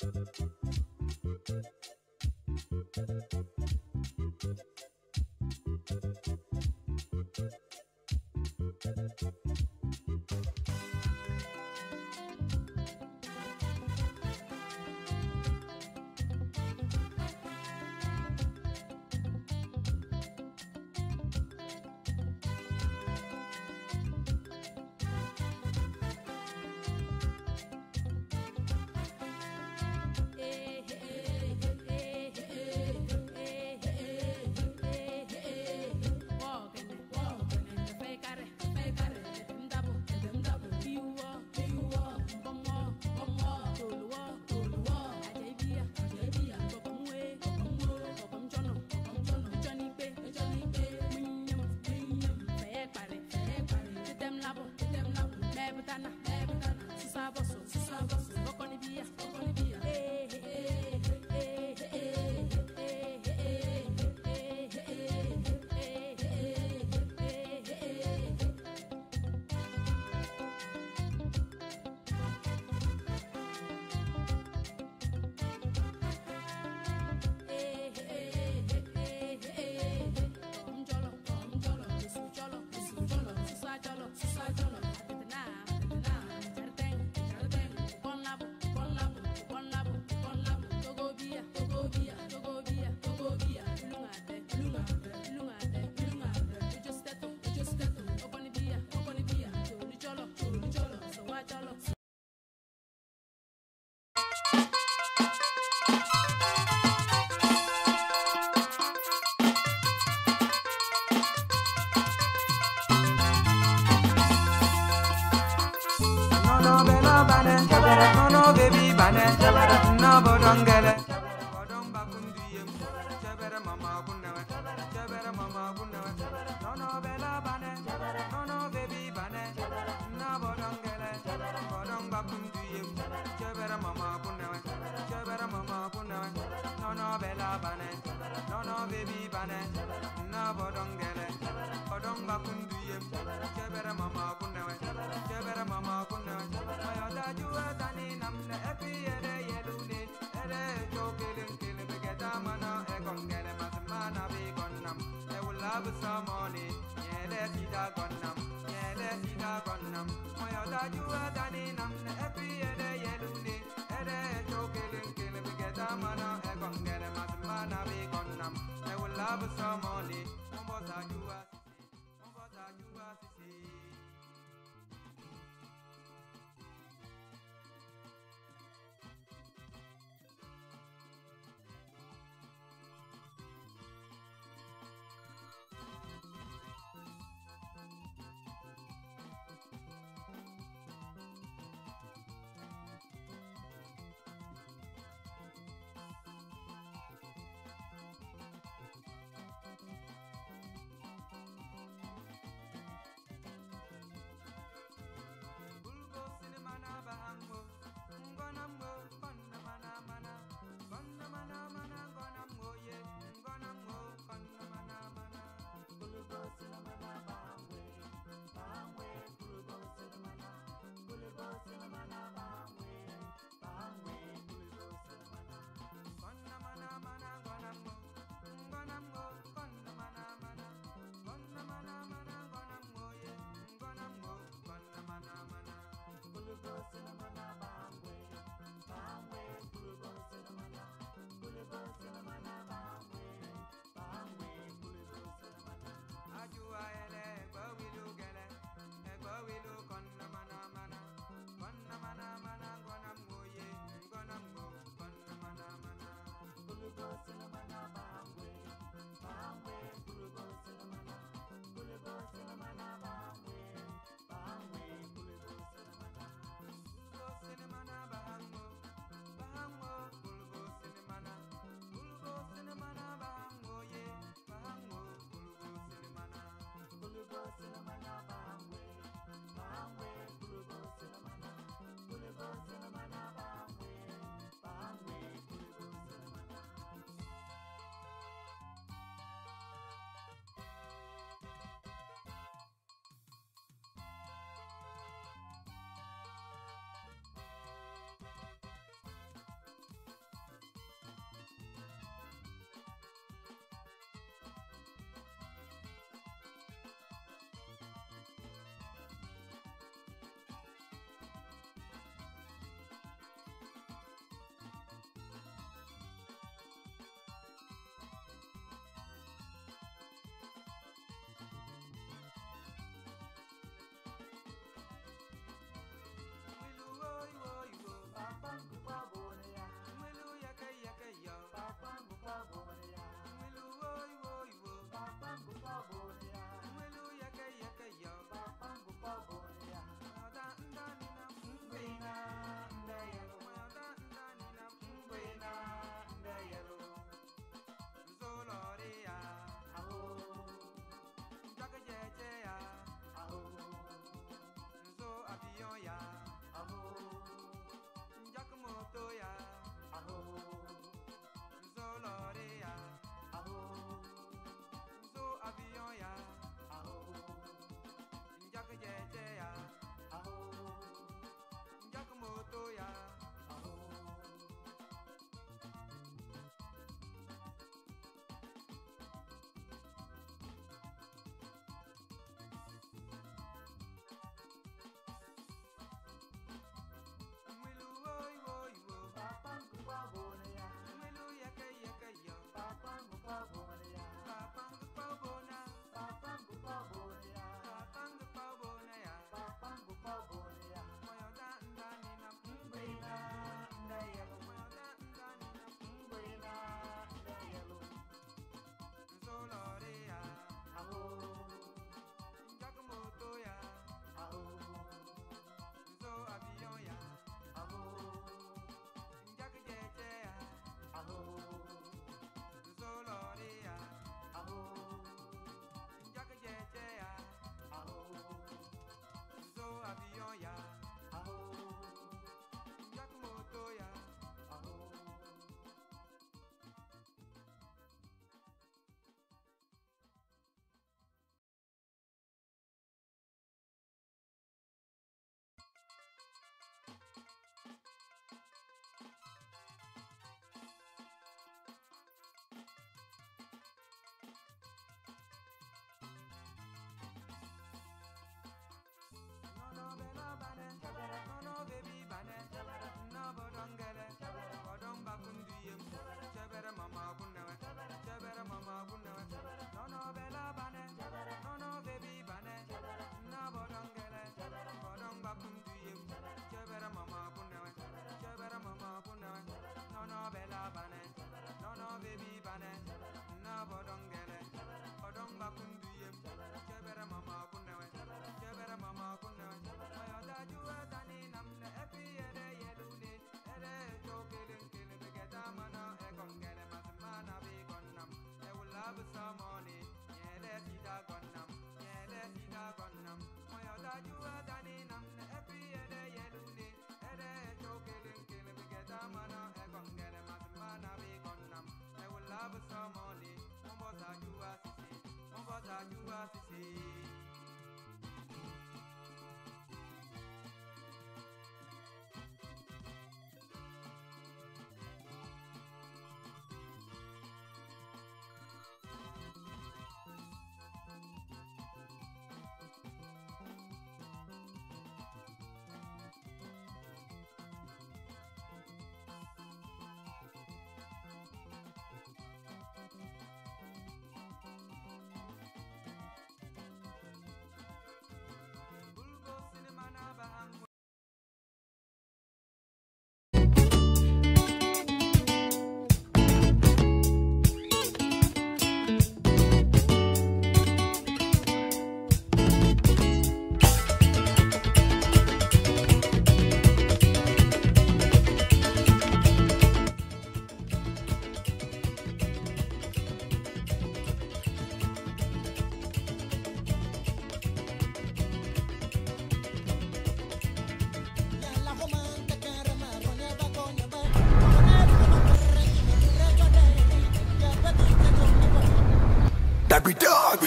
Bye.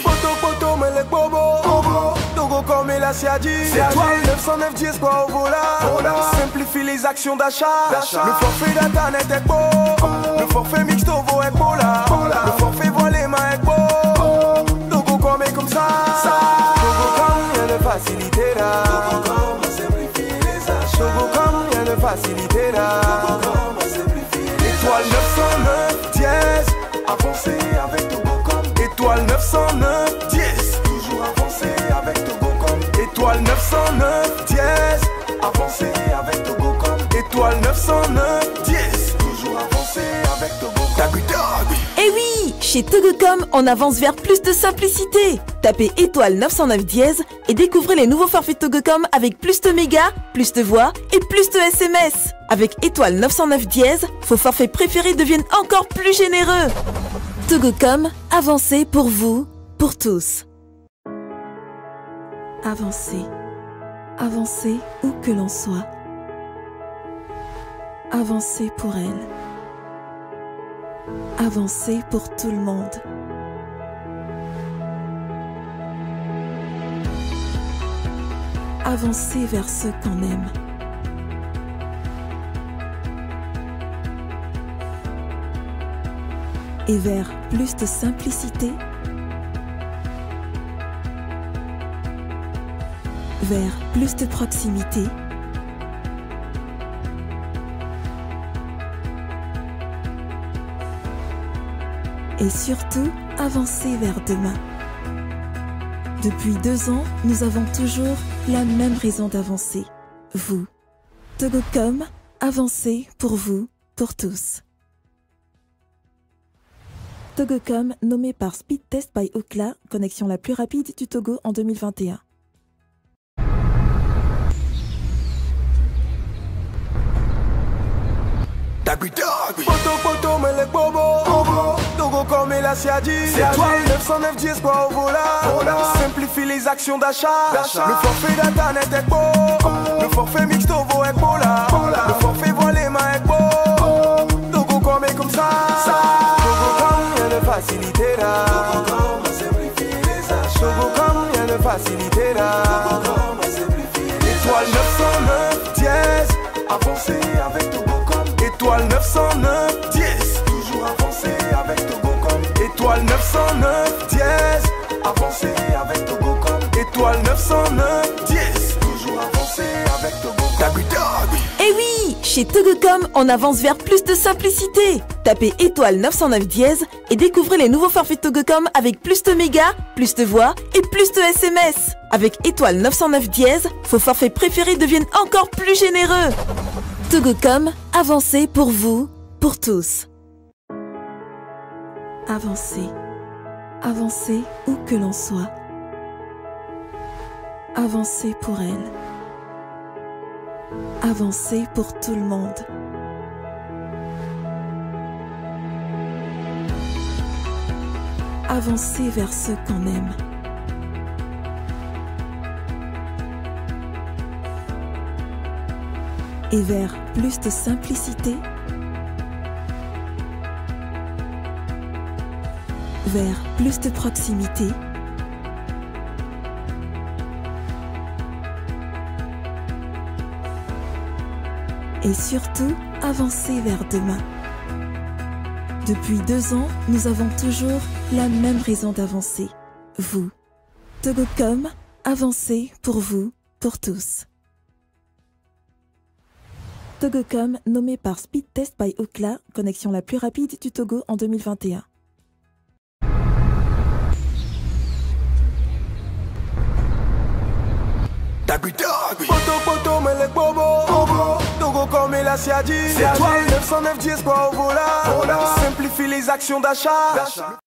Poto poto mele bobo, Togo comme la Siadi. C'est toi 909 10 quoi au volant. Simplifie les actions d'achat. Le forfait data net est beau. Le forfait mixto vaut est beau là. Le forfait voilé ma est beau. Togo comme est comme ça. Togo comme y'a de facilité là. Togo comme simplifie les achats. Togo comme y'a de facilité là. Togo comme simplifie les achats. Étoile 909 dièse. Avancez avec Togo comme. Étoile 909 dièse. Toujours avancé avec Togocom. Étoile 909 dièse. Avancé avec Togocom. Étoile 909 dièse. Toujours avancé avec Togocom. Eh oui, chez Togocom, on avance vers plus de simplicité. Tapez étoile 909 dièse et découvrez les nouveaux forfaits Togocom avec plus de mégas, plus de voix et plus de SMS. Avec étoile 909 dièse, vos forfaits préférés deviennent encore plus généreux. Togocom, avancez pour vous, pour tous. Avancez, avancez où que l'on soit. Avancez pour elle. Avancez pour tout le monde. Avancez vers ceux qu'on aime. Et vers plus de simplicité, vers plus de proximité, et surtout avancer vers demain. Depuis 2 ans, nous avons toujours la même raison d'avancer. Vous. Togocom, avancez pour vous, pour tous. Togocom, nommé par Speed Test by Ookla, connexion la plus rapide du Togo en 2021. Poto poto mele bobo, Togo comme la Siadi. C'est toi 909 10 quoi au volant. Simplifie les actions d'achat. Le forfait data net est beau. Le forfait mixto vaut est beau là. Le forfait voilé ma est beau. Togo comme est comme ça. Togo comme y'a de facilité là. Togo comme simplifie les achats. Togo comme y'a de facilité là. Togo comme simplifie les achats. Étoile 909 dièse. Avancez avec Togo. Étoile 909 dièse. Toujours avancé avec Togocom. Étoile 909 dièse. Avancé avec Togocom. Étoile 909 dièse. Toujours avancé avec Togocom. Eh oui, chez Togocom, on avance vers plus de simplicité. Tapez étoile 909 dièse et découvrez les nouveaux forfaits Togocom avec plus de mégas, plus de voix et plus de SMS. Avec étoile 909 dièse, vos forfaits préférés deviennent encore plus généreux. Togocom, avancez pour vous, pour tous. Avancez, avancez où que l'on soit. Avancez pour elle. Avancez pour tout le monde. Avancez vers ceux qu'on aime. Et vers plus de simplicité, vers plus de proximité, Et surtout, avancer vers demain. Depuis 2 ans, nous avons toujours la même raison d'avancer. Vous. Togocom, avancer pour vous, pour tous. Togocom, nommé par Speed Test by Ookla, connexion la plus rapide du Togo en 2021. Poto poto mele bobo, Togo comme la Siadi. C'est toi 909 10 quoi au volant. Simplifie les actions d'achat.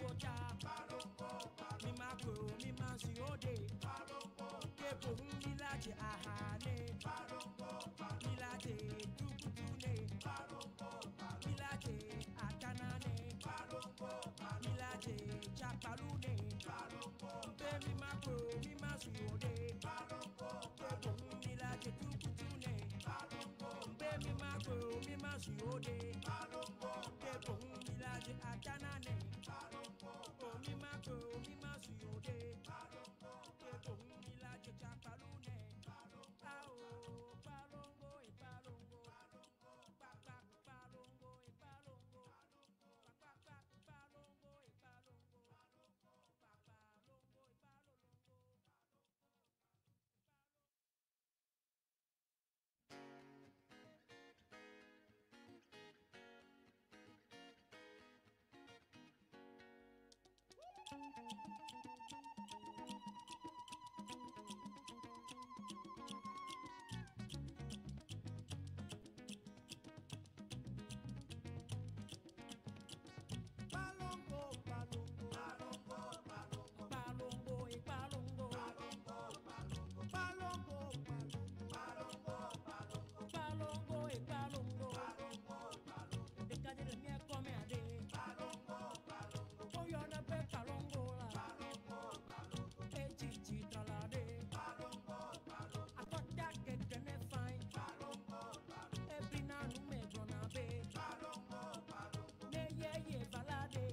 kota. Mi ma ko mi ma si ode. Ke bo mi la je ahane. Mi la je tukutune. Mi la je atanane. Mi la je chapalune. Mpe mi ma ko mi ma si ode. Ke bo mi la je tukutune. Mpe mi ma ko mi ma si ode. Ke bo mi la je atanane. O mi ma ko mi ma si ode. Ke bo mi la je chapalune. Ah oh, palongo e palongo. Pa pa palongo e palongo. Pa pa palongo e palongo. Pa palongo e palongo. Palongo, palongo, palongo, Palongo e palongo. palongo, palongo, Palongo e palongo. Dekadere mi kome ade. Oyo na pe palongo la. E chichi tralade. Akota keke ne fine. E brina nu me brona be. Ne ye ye valade.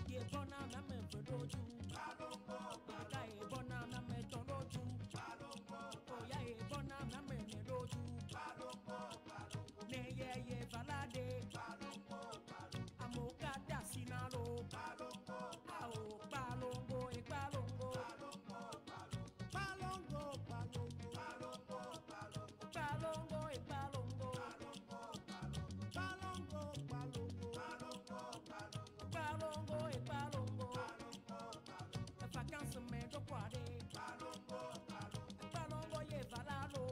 Ye bona na me vedoju. Oya e bona na me toloju. Oya e bona na me nedoju. Ne ye ye valade. Amokada sinalo. Ao palongo e palongo. palongo, palongo, Palongo e palongo. palongo, palongo, Palongo e palongo. Vacances me do kwade. Palongo ye valalo.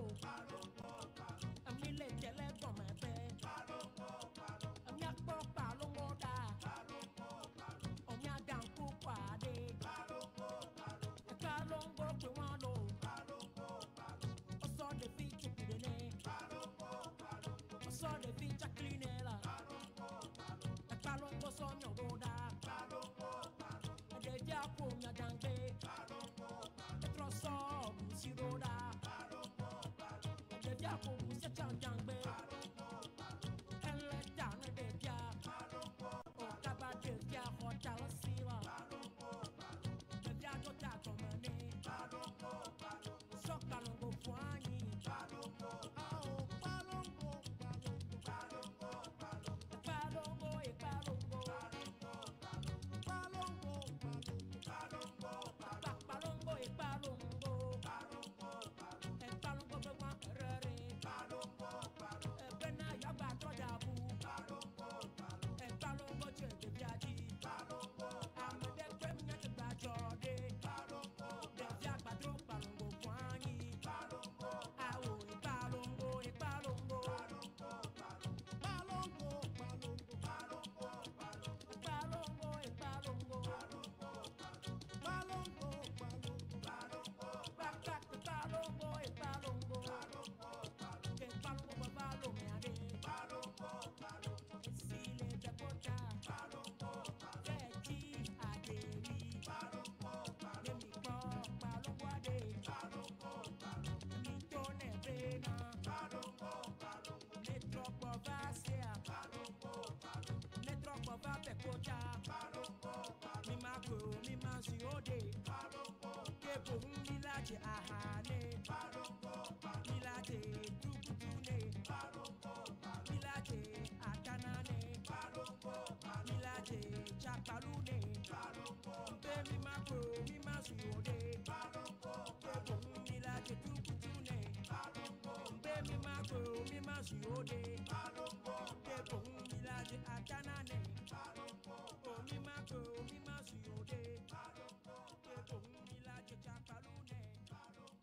Ami le tele gome pe. Ami akpo palongo da. Omi adanku kwade. Palongo pe wan lo. Oso de fi chupidene. Oso de fi chakline la. Palongo so mi ododa. Edeja po mi adangbe. Etroso busiroda. Edeja po busi chanjangbe. Eleta ne deja. Okaba deja hotel sila. Deja jota komane. Sokalongo fuanyi. ao palongo, palongo, Palongo e palongo. palongo, palongo, Palongo e palongo. E palongo be wan erere. E bena yagba trojabu. E palongo che de biaji. Amede kwe mi te gba jode. De via gbadro palongo fuanyi. Awo e palongo e palongo. palongo, palongo, Palongo e palongo. palongo, palongo, Pakak palongo e palongo. Ke palongo ba palongo ade. Esile be kota. Feti adeli. Nemi kpɔ palongo ade. Mi to ne bena. Ne trɔ gbɔ va sea. Ne trɔ gbɔ va bɛ kota. Mi ma ko mi ma si o de. Ke bo mi la je ahane. Mi la je tukutune. Mi la je atanane. Mi la je chapalune. Mpe mi ma ko mi ma si o de. Ke bo mi la je tukutune. Mpe mi ma ko mi ma si o de. Ke bo mi la je atanane. O mi ma ko mi ma si o de. Ke bo mi la je chapalune.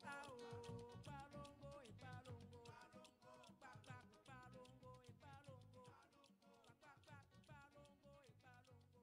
Ah oh, palongo e palongo. Pa pa palongo e palongo. Pa pa palongo e palongo.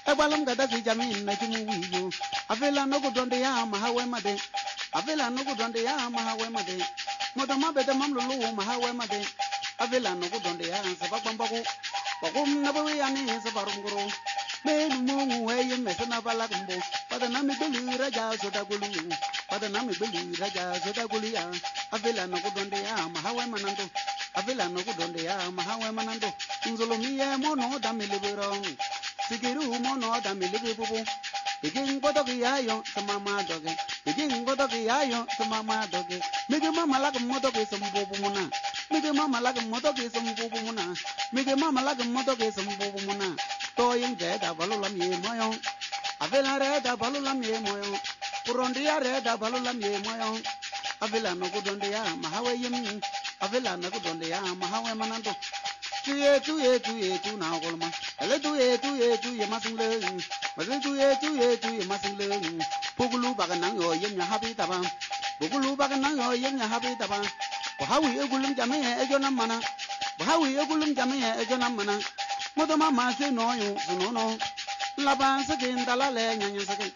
Egwalam gada si jami na chumu wiyo. Avela no go donde ya mahawe made. Avela no go donde ya mahawe made. Modama bede mamlulu mahawe made. Avela no go donde ya sababambago. Bagum na boy ani sabarunguru. Menu mungu weye mesana balakumbo. Pada nami belu raja sodagulu. Pada nami belu raja sodagulu ya. Avela no go donde ya mahawe manando. Avela no go donde ya mahawe manando. Nzolomiye mono damilibiro. Sigiru mono damilibubu. Begin godogi yayo samama doge. Begin godogi yayo samama doge. Mige mama lag modoge sambobu muna. Mige mama lag modoge sambobu muna. Mige mama lag modoge sambobu muna. Toyin jeda balulam ye moyo. Avela reda balulam ye moyo. Purondia reda balulam ye moyo. Avela no gudondia mahawe yim. Avela no gudondia mahawe manando. Tuye tuye tuye tu na golma. Ele tuye tuye tuye masingle. Masin tuye tuye tuye masingle. Pugulu baganang yo yem ya habi taba. Pugulu baganang yo yem ya habi taba. Bohawi egulum jame ejo na mana. Bohawi egulum jame ejo na mana. Moto mama se no yo no no. Laban se kindala le nyanya se.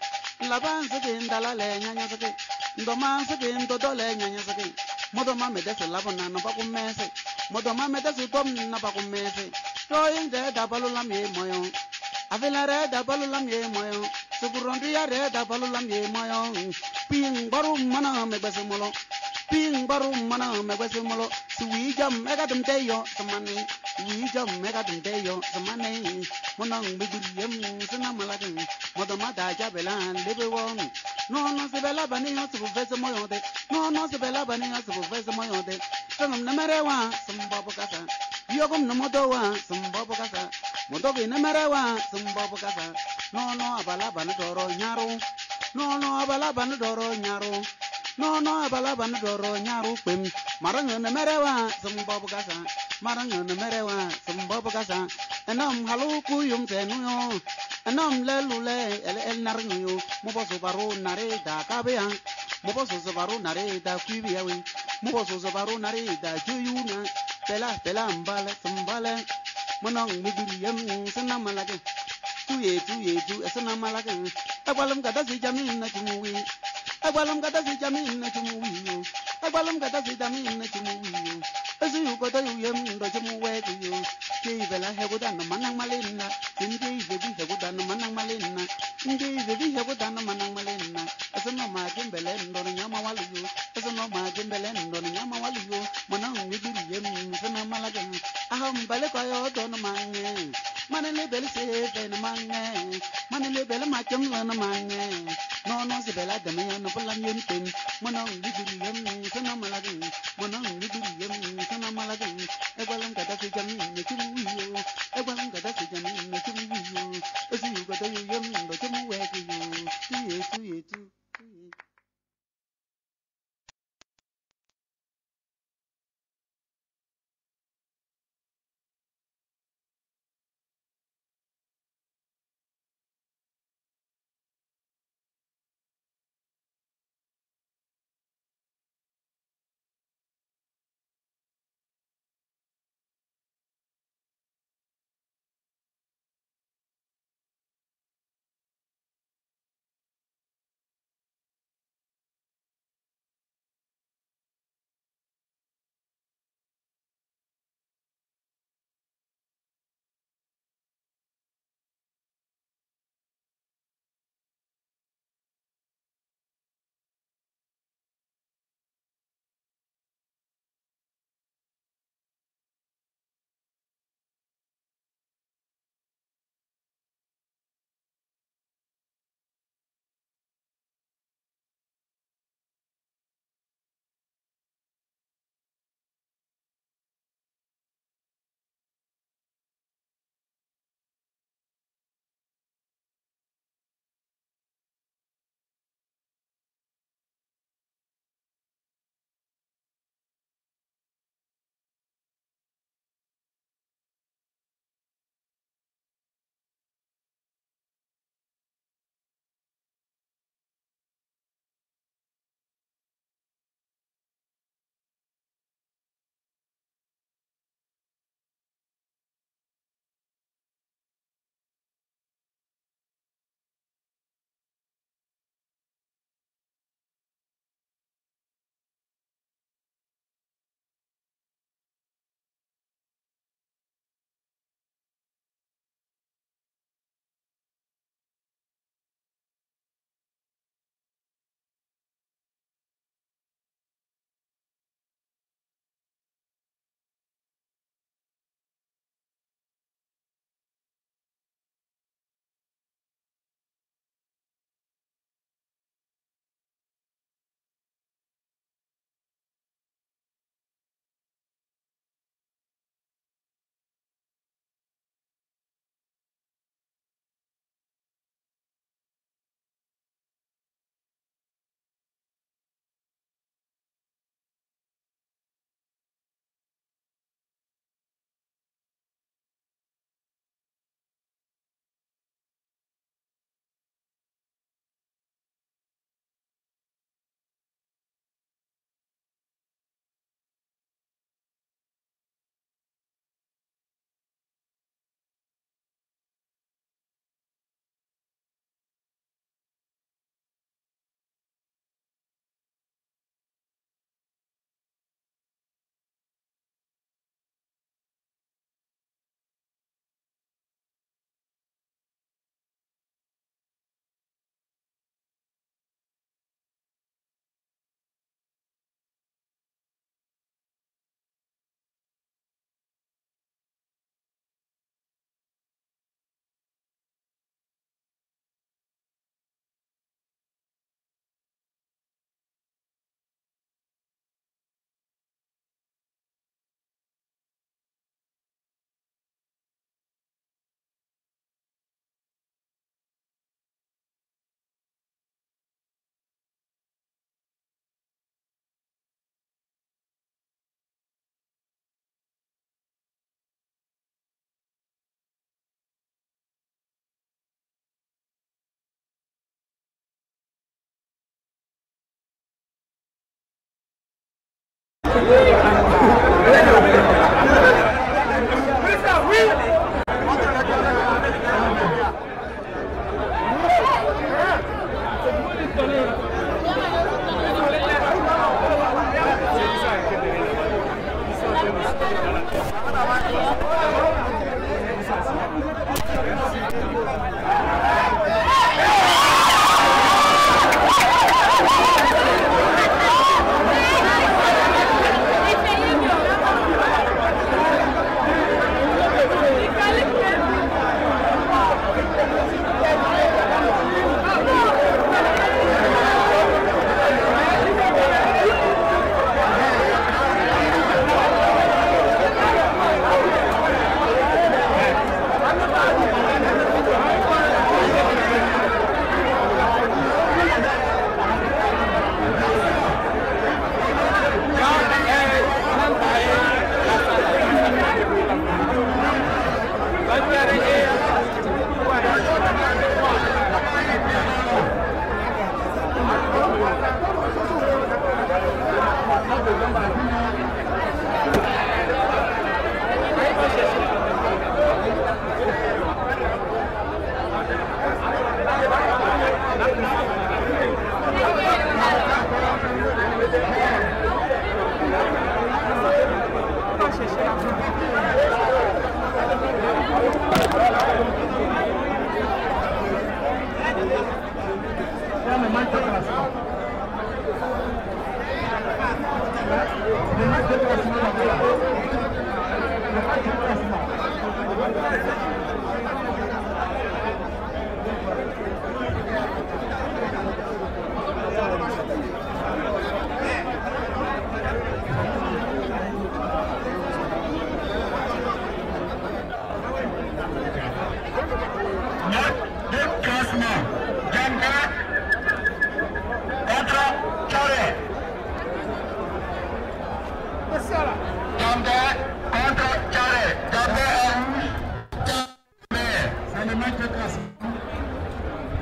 Laban se kindala le nyanya se. Ndoma se kindodole nyanya se. Moto mama de se labona no pa kumese. Moto mama de se tom na pa kumese. Toyin de da balulam ye moyo. Avela re da balulam ye moyo. Sukurondi ya re da balulam ye moyo. Ping baru mana me basemolo. Ping baru mana me basemolo. Suwi jam ega dum teyo samane. Wi jam ega dum teyo samane. Monang biguriyem sana malagin. Moto mata jabelan lebe won. No no se bela bani yo su vese moyo de. No no se bela bani yo su vese moyo de. Sangam na merewa sumbabu kasa. Yogum no modowa sumbabu kasa. Modogi na merewa sumbabu kasa. No no abala bani doro nyaru. No no abala bani doro nyaru. No no abala bani doro nyaru pim. Marang na merewa sumbabu kasa. Marang na merewa sumbabu kasa. Enam halu kuyum tenuyo. Enam lelule el el narnyo. Moboso baru nare da kabea. Moboso baru nare da kubiawe. Moboso baru nare da juyuna. Pela pela mbale sambale. Monong miguriyem sanamalage. Tuye tuye tu esanamalage. Agwalam gada si jamin na chumuwi. Agwalam gada si jamin na chumuwi. Agwalam gada si jamin na chumuwi. Azu godo yem do chumuwe yo. Ke bela heguda no manang malina. Sindi bebi heguda no manang malina. Ndi bebi heguda no manang malina. Asano ma kimbele ndo nyama waluyo. Asano ma kimbele ndo nyama waluyo. Manang miguriyem sanamalage. Aham bale koyo do no mange. Manele bele se be no mange. Manele bele ma chum lo no mange. No no se bela dame ya no pulam yem tem. Manang miguriyem sanamalage. Manang miguriyem sanamalage. Egwalam gada si jami ne chumuyo. Egwalam gada si jami ne chumuyo. Esi yugo do yem do chumuwe yo. Tuye tuye tu.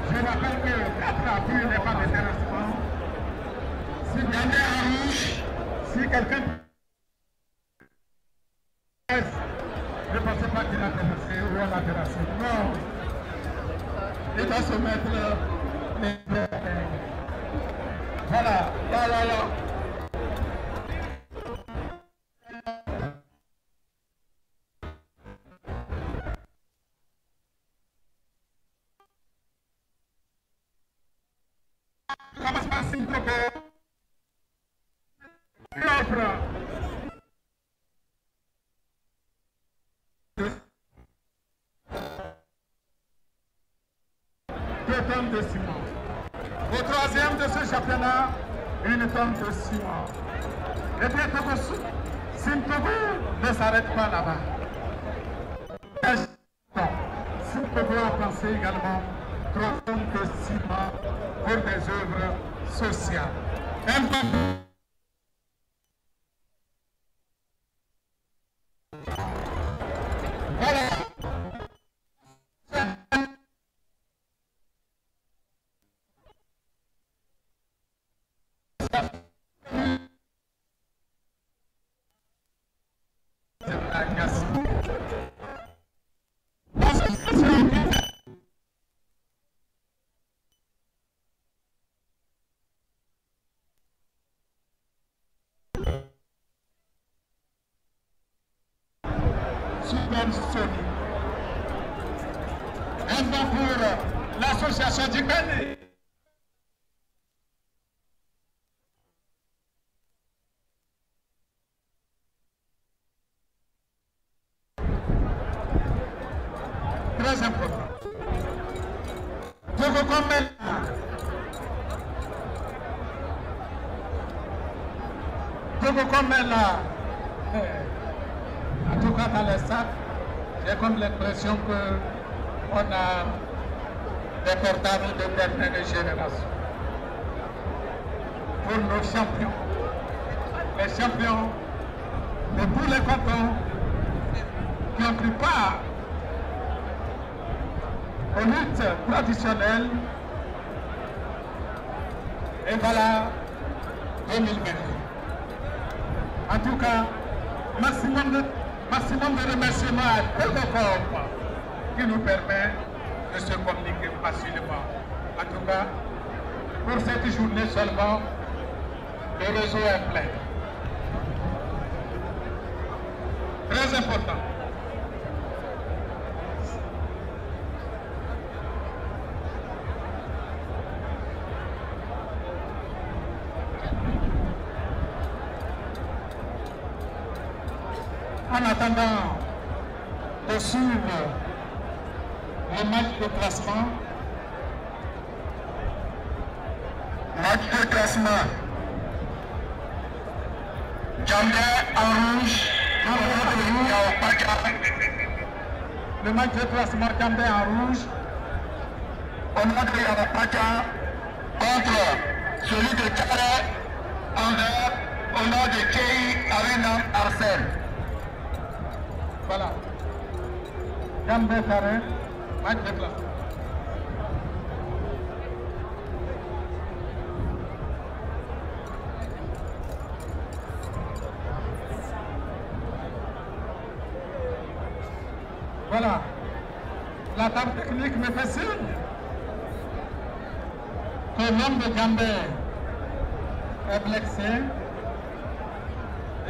Je rappelle que 4 appuis n'est pas de terrassement. Si Gambé en rouge. Si quelqu'un ne pensez pas qu'il a terrassé ou on l'a terrassé. Non. Il doit se mettre les pieds. Voilà. Là, là, là. Offre 2 tonnes de ciment. Au troisième de ce championnat, 1 tonne de ciment. Et bien, Simtogo ne s'arrête pas là-bas. Simtogo a pensé également 3 tonnes de ciment pour des œuvres sociales. Voilà. Super Sony. Un bon pour l'association du Bénin. Très important. Togocom est là. En tout cas, dans les sacs, j'ai comme l'impression qu'on a des portables de dernière génération. Pour nos champions. Les champions de tous les cantons qui ont pris part aux luttes traditionnelles. Et voilà 2022. En tout cas, maximum de remerciements à Togocom qui nous permet de se communiquer facilement. En tout cas, pour cette journée seulement, le réseau est plein. Très important. En attendant de suivre le match de classement. Match de classement. Djambé en rouge. Le match de classement Djambé en rouge. Au nom de Yaopacha contre celui de Tchare en vert au nom de Kei Arena Arsène. Voilà. Djambé Tchare, match de classement. Voilà. La table technique me fait signe que l'homme de Djambé est blessé.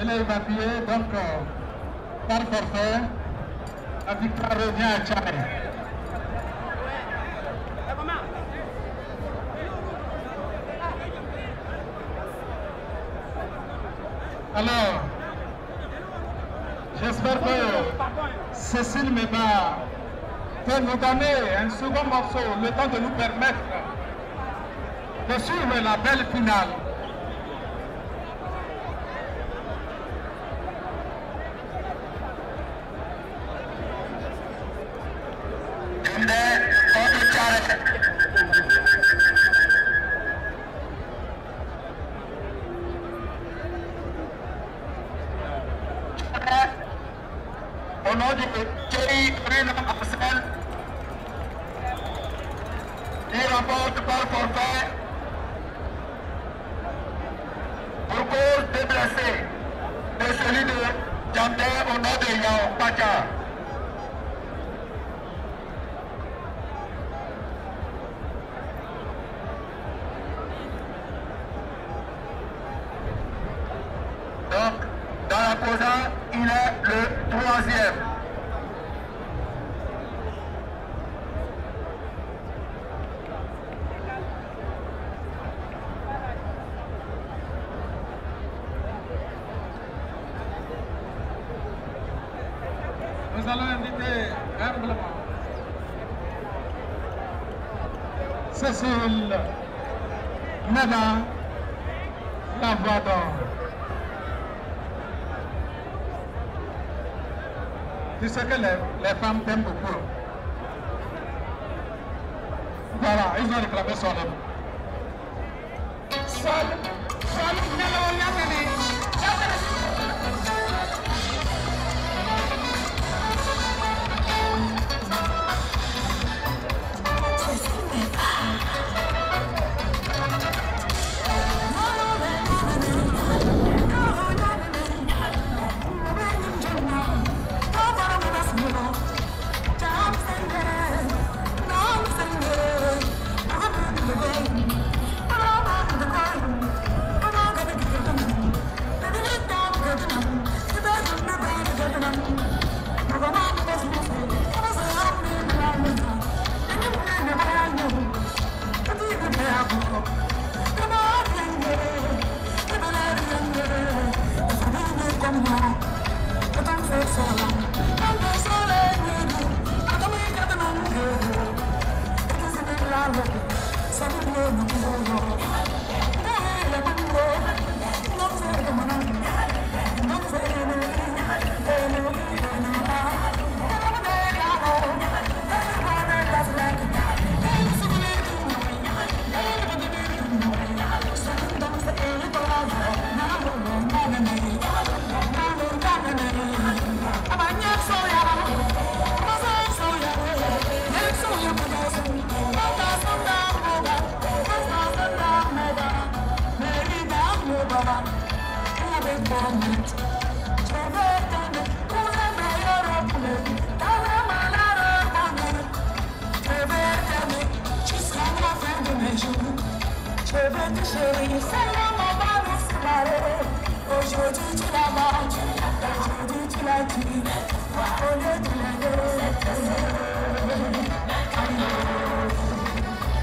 Il est évacué, donc par forfait, la victoire revient à Tchare. Alors, j'espère que Cécile Meba peut nous donner un second morceau, le temps de nous permettre de suivre la belle finale. Au nom de Thierry Bruno Arsène. qui remporte par forfait pour cause de blessés de celui de Djandé au nom de Yao Pacha. Donc, dans la COSA, il est le troisième. Nous allons inviter humblement Cécile Nana, la voix d'or. Tu sais que les femmes t'aiment beaucoup. Voilà, ils ont réclamé son nom. Sol, sol,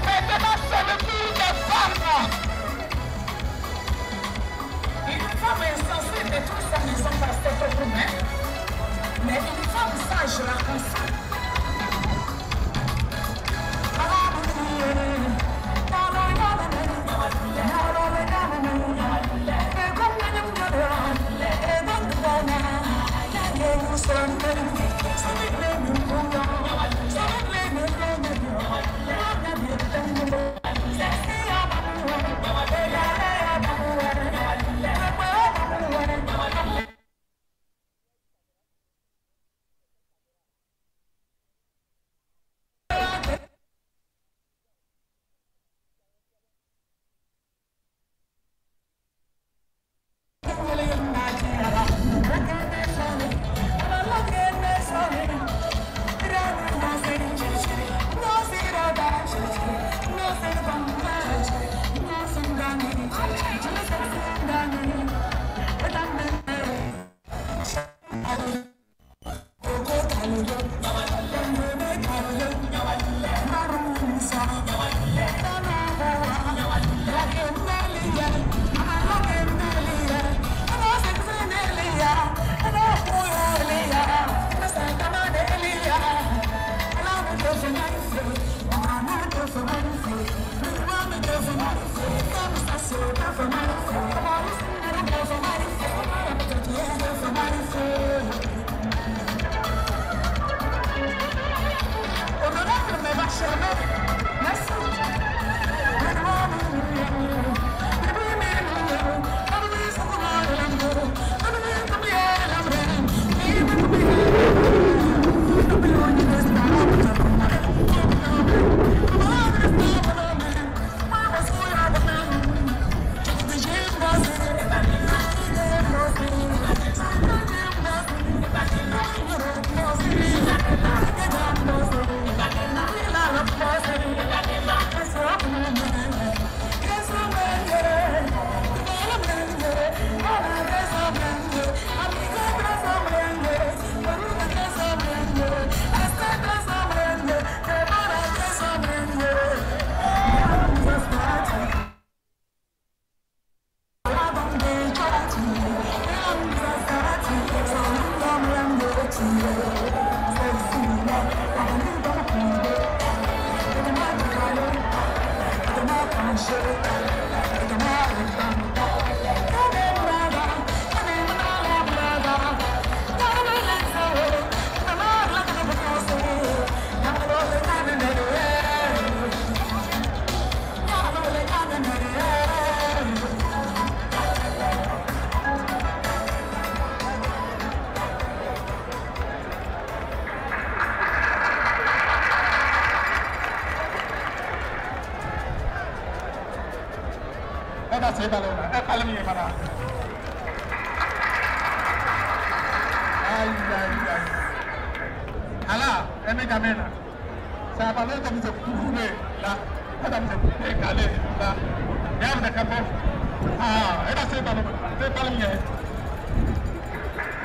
Maintenant, c'est le tour des femmes. Une femme insensée détruit sa maison par ses propres mains, mais une femme sage la construit.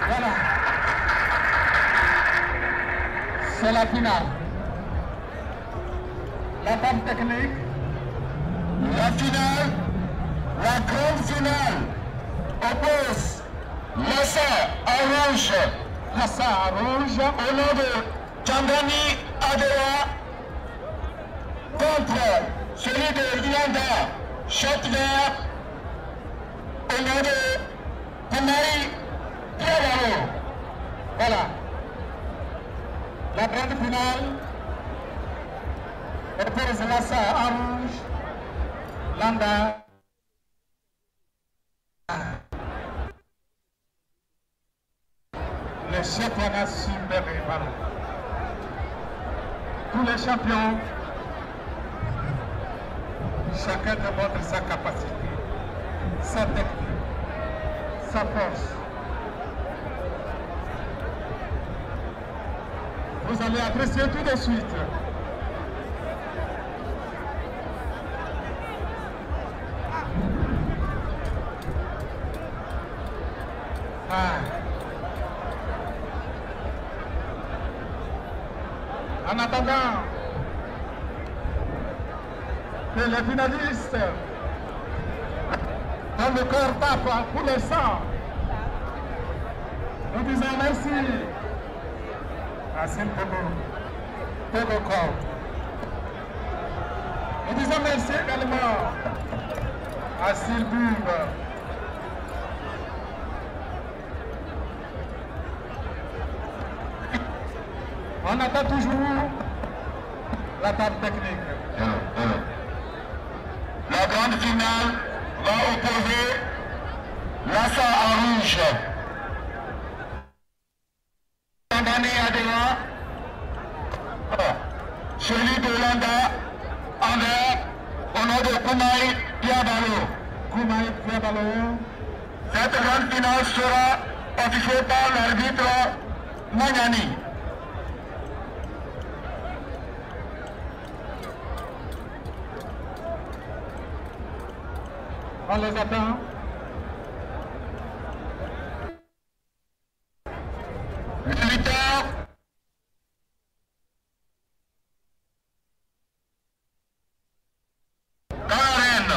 Voilà. C'est la finale. La table technique. La finale, la grande finale, oppose Lassa à rouge. Lassa à rouge. Au nom de Tchangani Adewa contre celui de Yanda Châtelet au nom de Koumari Diabalo. Voilà. La grande finale oppose Lassa à rouge, Landa. Le championnat Simbéré, voilà. Tous les champions, chacun démontre sa capacité, sa technique, sa force. Vous allez apprécier tout de suite. Ah. En attendant que les finalistes dans le corps tape pour le sang, nous disons merci à Simtogo, Togocom. Nous disons merci également à Silbub. On attend toujours la table technique. La grande finale va opposer Lassa en rouge. Condamné Adéa, celui de Landa en vert, au nom de Koumaï Diabalo. Koumaï Diabalo. Cette grande finale sera officiée par l'arbitre Magnani. On les attend. Militaire. Dans l'arène.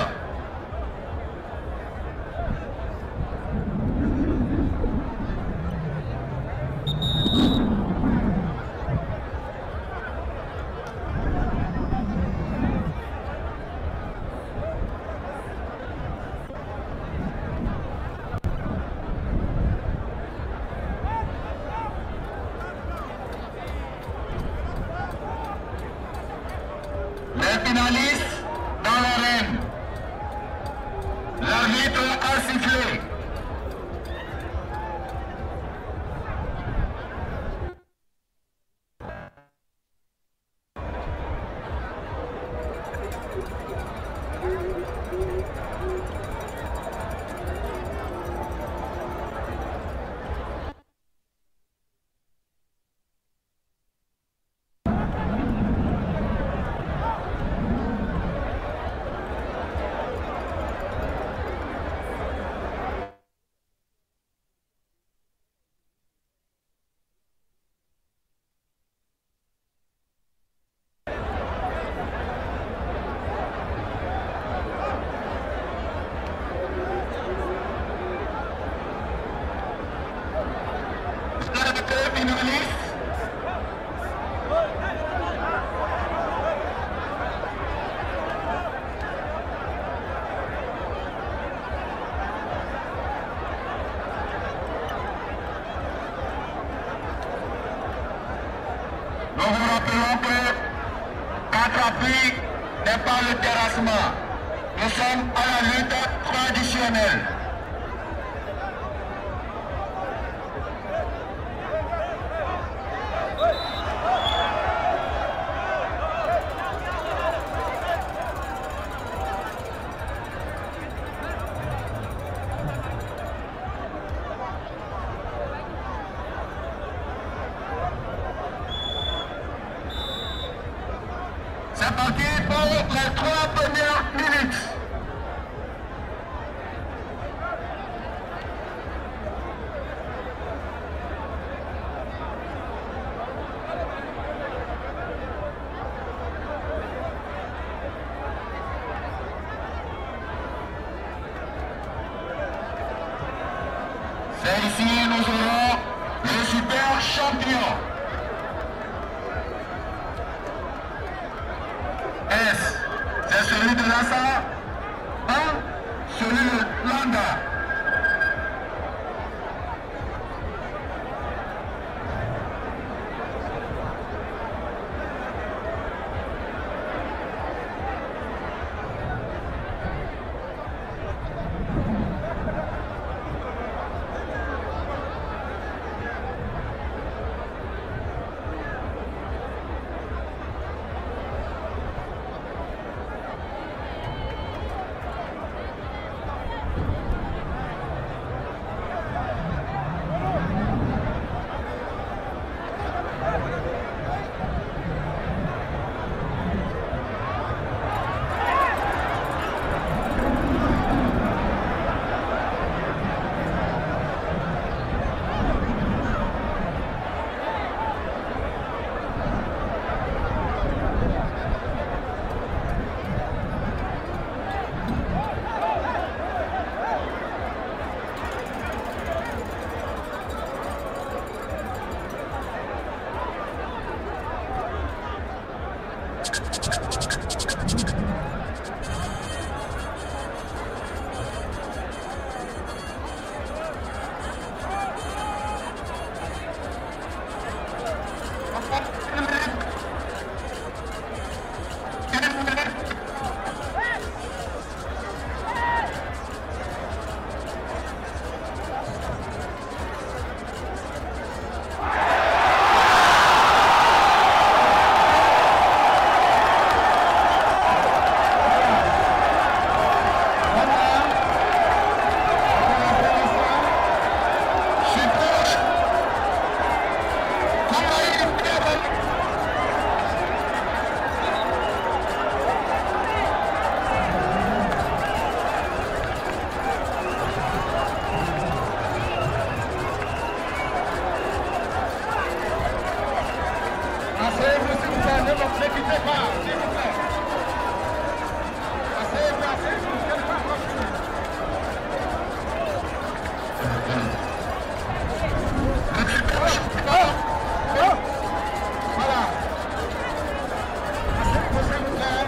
but n'est pas le terrassement. Nous sommes à la lutte traditionnelle. C'est parti pour les 3 premières minutes. C'est ici, nous aurons le super champion. S, c'est celui de Lassa, ou celui de Landa. Asseyez-vous, s'il vous plaît, ne vous quittez pas, s'il vous plaît. Asseyez-vous, asseyez-vous, quelqu'un continue. Voilà. Asseyez-vous, s'il vous plaît.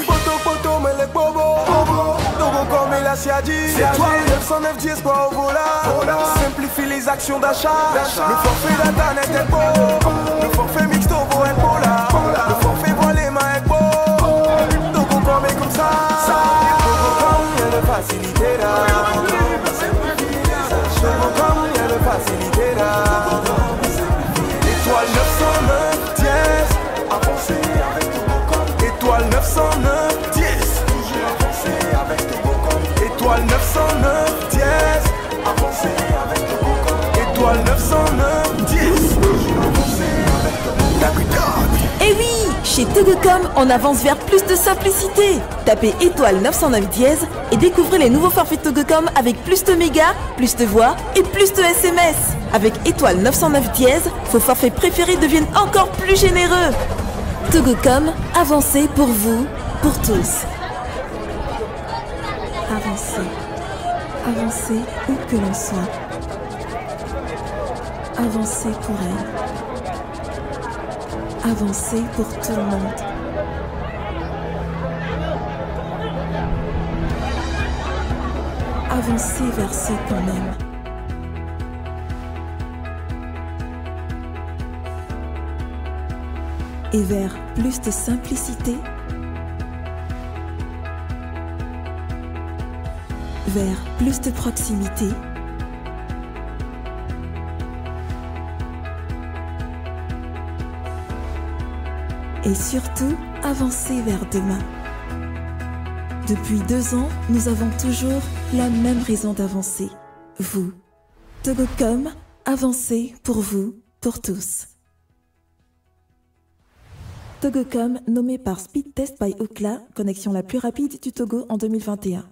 Poto poto mais les bobos, Togo comme la Siadi. C'est toi 909 10 quoi au volant. Simplifie les actions d'achat. Le forfait data net est beau. Le forfait mixto est beau là. Le forfait voilé ma est beau. Togo comme est comme ça. Togo comme y'a de facilité là. Togo comme y'a de facilité là. Étoile 909 dièse. Avancez avec Togo comme. Étoile 909 dièse. Toujours avancé avec Togocom. Étoile 909 dièse. Avancez avec Togocom. Étoile 909 dièse. Toujours avancé avec Togocom. chez Togocom, on avance vers plus de simplicité. Tapez étoile 909 dièse et découvrez les nouveaux forfaits Togocom avec plus de mégas, plus de voix et plus de SMS. Avec étoile 909 dièse, vos forfaits préférés deviennent encore plus généreux. Togocom, avancez pour vous, pour tous. Avancez. Avancez où que l'on soit. Avancez pour elle. Avancer pour tout le monde. Avancer vers ceux qu'on aime. Et vers plus de simplicité. Vers plus de proximité. Et surtout, avancer vers demain. Depuis 2 ans, nous avons toujours la même raison d'avancer. Vous. Togocom, avancez pour vous, pour tous. Togocom, nommé par Speed Test by Ookla, connexion la plus rapide du Togo en 2021.